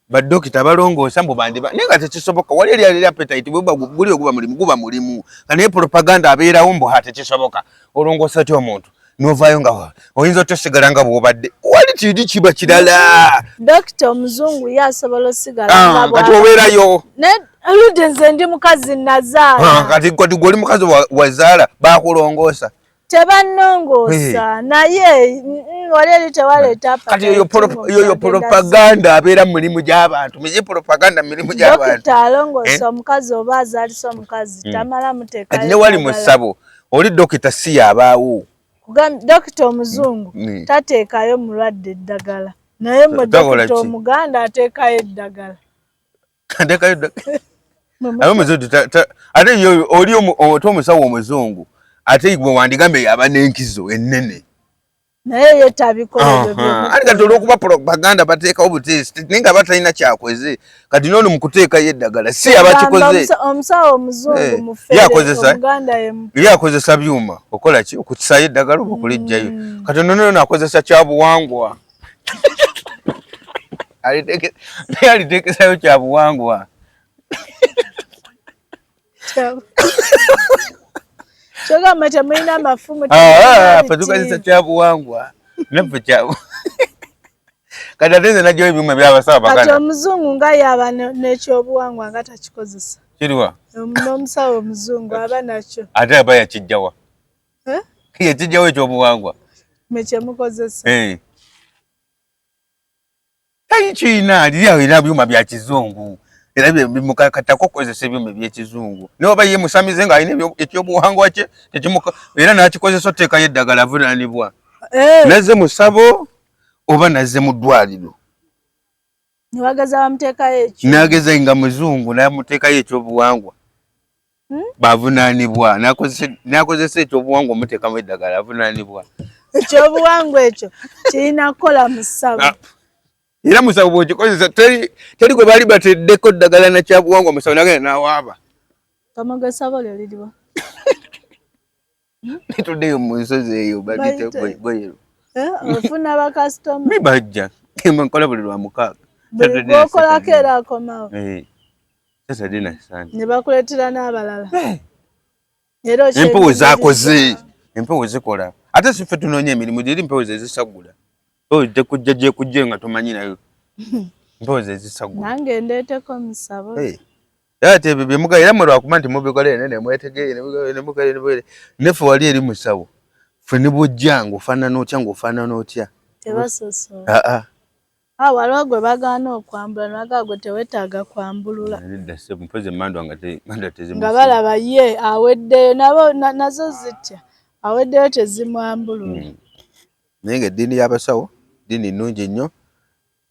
Badokita abalongoosa mbu bandiba naye nga tekisoboka. Wali eri ali appetite bwe guli oguba mulimu guba mulimu. Naye propaganda abeerawo mbu ha tekisoboka. Olongoosa otya omuntu n'ovaayo nga oyinza otya osigala nga bw'obadde. Wali kiri kiba kirala. Dokita omuzungu ye asobola osigala nga bw'abadde. Kati obeerayo. Oludde nze ndi mukazi nazaala. Kati gwe oli mukazi wazaala bakulongoosa. Tebannongoosa naye wali eri tewaleeta Kati oyo propaganda abeera mu mirimu gy'abantu. Mizi propaganda mu mirimu gy'abantu. Dokita alongoosa omukazi oba azaalisa omukazi tamala muteekayo. Kati ne wali mu ssabo oli dokita si y'abaawo. Dokita omuzungu tateekayo mulwadde eddagala naye mwe dokita omuganda ateekayo eddagala. Ateekayo eddagala. Ate oli ate omusawo omuzungu ate gwe wandigambe yaba n'enkizo ennene. Naye ye tabikola ebyo byonna. Ate kati olw'okuba propaganda bateekawo buteesi naye nga batalina kyakoze kati n'ono mu kuteekayo eddagala si abakikoze. Omusawo omuzungu mufere, omuganda ye mufere. Ye akozesa byuma okola ki okukisaayo eddagala oba okuliggyayo. Kati ono n'ono akozesa kyabuwangwa. Naye aliteekesayo kyabuwangwa. Kyogamba temulina mafumu. Ffe tukozesa kyabuwangwa. Naffe kyabu. Kati ate nze najjayo ebyuma by'abasawo Baganda. Kati omuzungu nga yaba n'ekyobuwangwa nga takikozesa. Kiriwa? N'omusawo omuzungu aba nakyo. Ate aba yakijjawa? Yakijjawa ekyobuwangwa? Mwe kye mukozesa. Tayikiina liri awo era byuma bya kizungu. Era bimukakatako okukozesa ebyuma eby'ekizungu. Naye oba ye musamize ng'alina ekyobuwangwa kye tekimuka era n'akikozesa oteekayo eddagala avunaanibwa. Nazze mu ssabo oba nazze mu ddwaliro. Ne bageza bamuteekayo ekyo. N'ageza nga muzungu n'amuteekayo ekyobuwangwa. Bavunaanibwa n'akozesa ekyobuwangwa omuteekamu eddagala avunaanibwa. Ekyobuwangwa ekyo kirina kukola mu ssabo. Era musawo bw'okikozesa teri gwe baali bateddeko ddagala na kyabuwangwa musawo n'agenda n'awaaba. Kamoga essabo lyo liriwa? Netuddeyo mu nsozi eyo bagiyita Goyero. Ofuna bakasitoma? Mi bajja. Nkola buli lwa mukaaga. Buli gw'okolako era akomawo. Saturday na Sunday. Ne bakuleetera n'abalala. Empewo zaakoze. Empewo zikola. Ate si ffe tunoonya emirimu giri empewo ze zisaggula. Empewo tekujja gyekujje nga tomanyi nayo. Empewo ze zisaggula. Nange ndeeteko musabo. Ate ebyo bye mugala era mmwe lwakuba nti mubikola eno ne mwetegeere ne mugala ne mugala. Naffe wali eri musawo. Ffe ne bw'ojja ng'ofaanana otya ng'ofaanana otya. Tebasosola. Waliwo gwe bagaana okwambula ne bagamba gwe teweetaaga kwambulula. Nedda ssebo mpozi emmandwa nga tezimusiba. Nga balaba ye aweddeyo nabo nazo zitya aweddeyo tezimwambulula. Naye ng'eddiini y'abasawo ddiini nnungi nnyo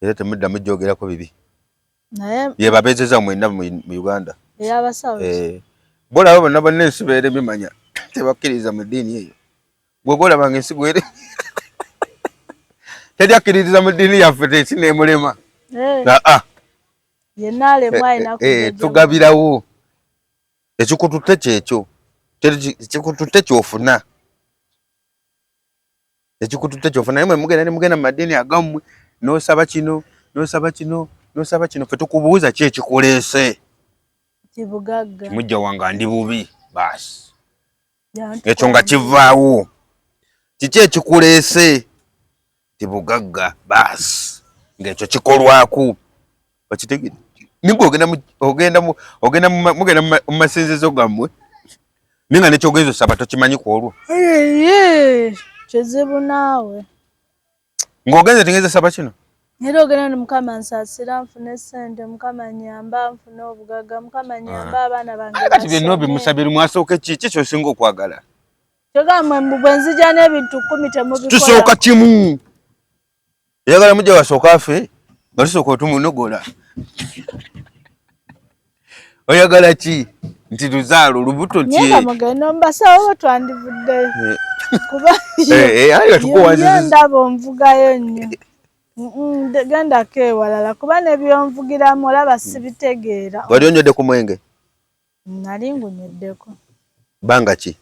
era temuddamu gyogerako bibi. Yebabeezeza mwenna mu Uganda. Ey'abasawo. Bolaba bonna bonna ensi beeremye manya tebakkiririza mu ddiini eyo. Gwe gwolaba ng'ensi gwere teri akkiririza mu ddiini yaffe ensi n'emulema. Yenna alemwa alina Tugabirawo ekikututte kyekyo ekikututte ky'ofuna. Ekikututte ky'ofuna naye mwe mugenda ne mugenda mu maddiini agammwe n'osaba kino n'osaba kino n'osaba kino ffe tukubuuza ki ekikuleese. Kibugagga. Mujja wange ndi bubi baasi. Ekyo nga kivaawo. Kiki ekikuleese? Ti bugagga. Baasi ng'ekyo kikolwaku, okitegere. Nigwe ogenda ogenda ogenda mugenda mu masinzizo gammwe, naye nga nekyogenza osaba tokimanyi ku olwo. Kizibu naawe. Ng'ogenze tingenze saba kino. Era ogenda ni Mukama nsaasira nfune ssente, Mukama nyamba nfune obugagga, Mukama nyamba abaana bange. Kati byonna obimusabira, mwasooka ki ki kyosinga okwagala? Kyogamba mbu bwe nzija n'ebintu 10 temubikola. Tusooka kimu. Eyagala mujja wasooka afe nga tusooka otumunogola. Oyagala ki? Nti luzaalo lubuto ki? Naye mugenda mubasawo twandivuddeyo. Kuba eh, ndaba onvugayo nnyo. Gendako ewalala kuba nebyonvugiramu olaba sibitegeera. Wali onywedde ku mwenge? Nali ngunyweddeko. Bbanga ki?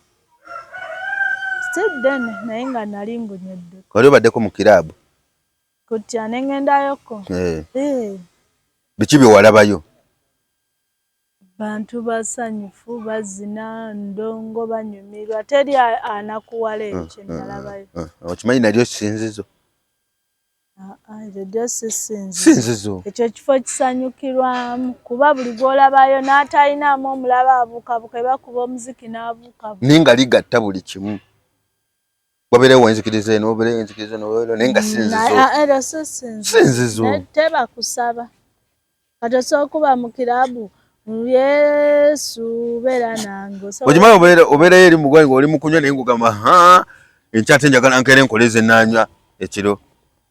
Si ddene naye nga nali ngunyweddeko. Wali obaddeko mu kiraabu? Kutya ne ŋŋendayoko. Eh. Eh. Biki bye walabayo? Bantu basanyufu, bazina ndongo, banyumirwa, teri anakuwala ekyo nalabayo. Okimanyi nalyo sinzizo? Eryo ddyo si ssinzizo. Ssinzizo. Ekyo kifo kisanyukirwamu kuba buli gw'olabayo n'atalinaamu omulaba abuukabuuka, bakuba omuziki n'abuukabuuka. Naye nga ligatta buli kimu. Wabeerewo enzikiriza eno, wabeerewo enzikiriza eno, wabeerewo, naye nga ssinzizo. Eryo si ssinzizo. Ssinzizo. Teba kusaba. Kati osobola okuba mu kiraabu, Yesu beera nange. Okimanyi obeerayo eri mu ggwanga oli mu kunywa naye ng'ogamba ha enkya ate njagala nkeere nkole ze naanywa ekiro.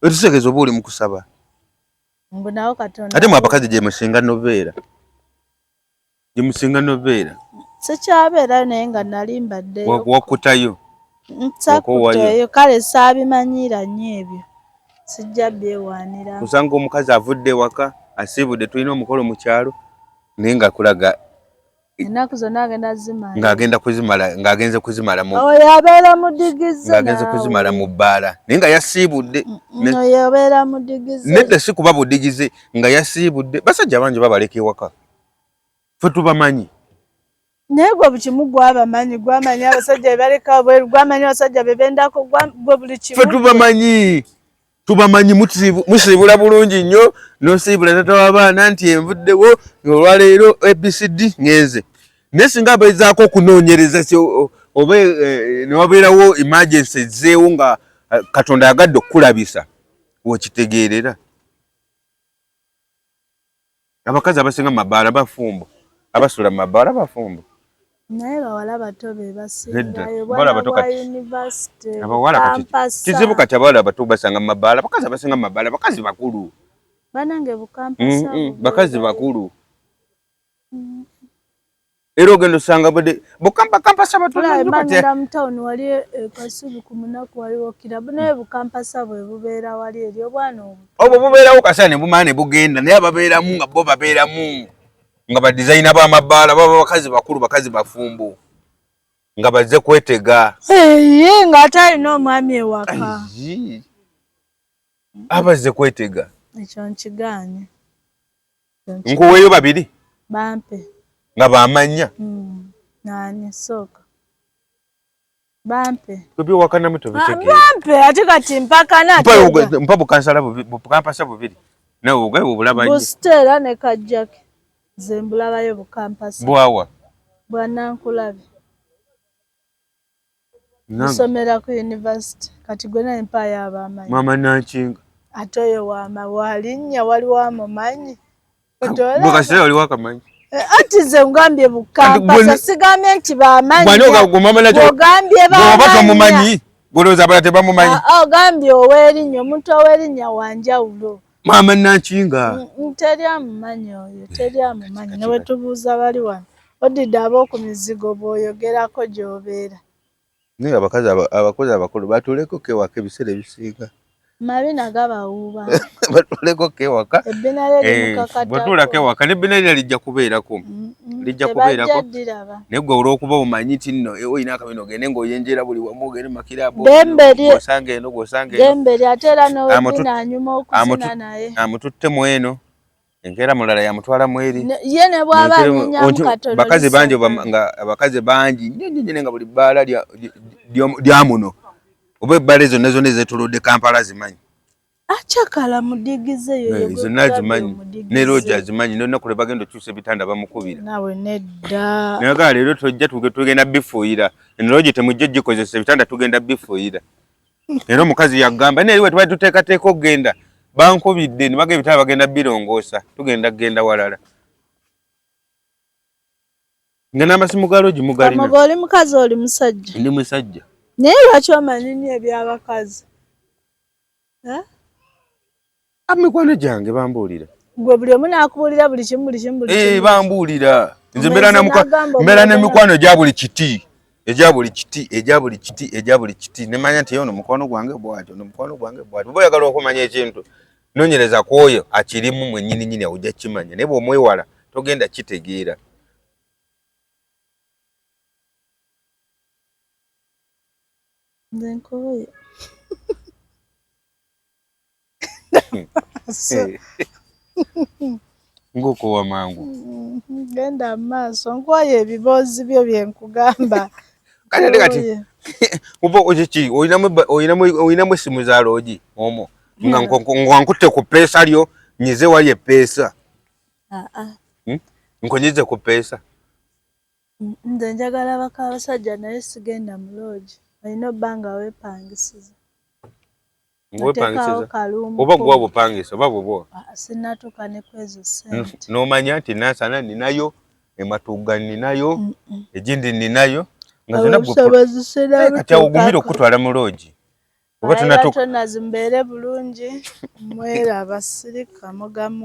Etusekeeza oba oli mu kusaba. Mbu nawo Katonda. Ate mwe abakazi gye musinga nobeera. Gye musinga nobeera. Sikyabeerayo naye nga nali mbaddeyo. Wakutayo. Nsakutayo kale saabimanyiira nnyo ebyo. Sijja byewaanira. Osanga omukazi avudde ewaka asiibudde, tulina omukolo mu kyalo naye nga kulaga ennaku zonna agenda zimala. Ng'agenda kuzimala, ng'agenze kuzimala mu Oyo abeera mudigize. Ng'agenze kuzimala mu bbaala naye nga yasiibudde. Oyo abeera mudigize. Nedda si kuba budigize, nga yasiibudde. Basajja bangi babaleka ewaka. Ffe tubamanyi. Naye gwe buli kimu gwabamanyi, gwamanyi abasajja be baleka bweru, gwamanyi abasajja be bendako, gwe buli kimu. Ffe tubamanyi. Tubamanyi, musiibula bulungi nnyo, n'osiibula taata w'abaana nti envuddewo olwaleero ABCD ngenze. Naye singa abeezaako okunoonyereza oba ne wabeerawo emergency ezzeewo nga Katonda ayagadde okukulabisa, w'okitegeerera. Abakazi abasinga mu mabaala bafumbo, abasula mu mabaala bafumbo. Naye bawala bato be basingayo, bawala bato bwana bwa kati. university, Abawala kati bukampasa. Kizibu kati abawala bato basanga mu mabaala, abakazi abasinga mu mabaala bakazi bakulu. Banange bukampasa bubeerayo. Bakazi bakulu. Era ogenda osanga budde bukampakampasa batono Olaba nnyo kati. Ngenda mu town wali e Kasubi ku munaku waliwo kirabu, naye bukampasa bwe bubeera wali eri obwana obwo. Obwo bubeerawo kaseera ne bumala ne bugenda, naye ababeeramu nga bo babeeramu nga ba designer b'amabaala baba bakazi bakulu, bakazi bafumbo nga bazze kwetega. Eye ng'ate alina omwami ewaka. Ayi. Abazze kwetega. Ekyo nkigaanye. Nkuweeyo babiri? Bampe. Nga bamanya? Nani sooka. Bampe. Tobyewakanamu tobitegeera. Bampe ate kati mpakana ate Mpa mpa bukansala bubiri, bukampasa bubiri. Nawe ogaye obulaba nnyo. Busitera ne Kajjake. Nze mbulabayo bukampasa. Bwawa? Bwa Nankulabe. Nsomera ku university. Kati gwe naye mpaayo abamanyi. Mama Nankinga. Ate oyo wama walinnya waliwo amumanyi. Gwe kasita waliwo akamanyi. Anti nze ngambye bukampasa, sigambye nti bamanyi. Bw'ani ogamba mama Nankinga? Ogambye Bw'oba bamanyi. tomumanyi, gw'olowooza abalala tebamumanyi. Ogambye ow'erinnya, omuntu ow'erinnya wa njawulo. Mama Nankinga. Teri amumanyi oyo, teri amumanyi. Ne bwe tubuuza bali wano. Odidde ab'oku mizigo bw'oyogerako gy'obeera. Naye abakazi abakozi abakulu batuuleko ko ewaka ebiseera ebisinga. Mabina gabawuuba. Batuuleko ko ewaka. Ebbina lye limukakatako. Bw'otuulako ewaka n'ebbina lye lijja kubeerako. Lijja Tebajja kubeerako. ddiraba. Naye gwe olw'okuba omanyi nti nno, olina akabina ogende ng'oyenjeera buli wamu, ogende mu makirabu, Ddembe lye. gw'osanga eno, gw'osanga eno. Ddembe lye ate era n'ow'ebbina anyuma okuzina naye. Amututte mu eno. Enkeera mulala yamutwala mweri. Ye ne bw'aba anyenyamu katono. Bakazi bangi nga abakazi bangi nnyo nnyo nnyo nga buli bbaala lya muno oba ebbaala ezo zonna ezeetolodde Kampala zimanyi. Akyakala mudigize yo eh, zonna azimanyi ne loogi azimanyi n'olunaku lwe bagenda okyusa ebitanda bamukubira. Naawe nedda. Naye gaa leero tojja tugenda bifuuyira eno loogi temujja ogikozesa ebitanda tugenda bifuuyira. Era omukazi yagamba naye we twali tuteekateeka okugenda bankubidde ne bagamba ebitanda bagenda birongoosa tugenda kugenda walala. Nga n'amasimu ga loogi mugalina. Kamoga oli mukazi oli musajja? Ndi musajja. Naye lwaki omanyi nnyo eby'abakazi? Eh? Mikwano gyange bambuulira. Gwe buli omu n'akubuulira buli kimu buli kimu buli eh, kimu. Bambuulira. Nze mbeera n'emikwano egya buli kiti egya buli kiti egya buli kiti egya buli kiti ne manya nti ono mukwano gwange bw'atyo ono mukwano gwange bw'atyo. Bw'oba oyagala okumanya ekintu noonyereza ku oyo akirimu mwennyini nnyini ojja kukimanya naye bw'omwewala togenda kitegeera. Nze nkooye. Ng'okoowa mangu. Genda mu maaso nkooye ebiboozi byo bye nkugamba. Kati ate kati oba kiki olinamu essimu za loogi omwo nga nkutte ku ppeesa lyo nyize wali eppeesa. Ah, ah. Hmm? Nkonyize ku ppeesa. Nze njagala baka basajja naye sigenda mu loogi olina obba nga weepangisiza. Ng'wepangisiza oba gwa bupangisa oba bubwo? Ah, sinnatuuka ne kwezo ssente. N'omanya nti Nansana ninayo, e Matugga ninayo, egindi ninayo nga zonna obusobozi sirina. Kati awo ogumira okukutwala mu loogi. Oba tunatuuka. Tonazi mbeere bulungi mweraba sirika mugamu.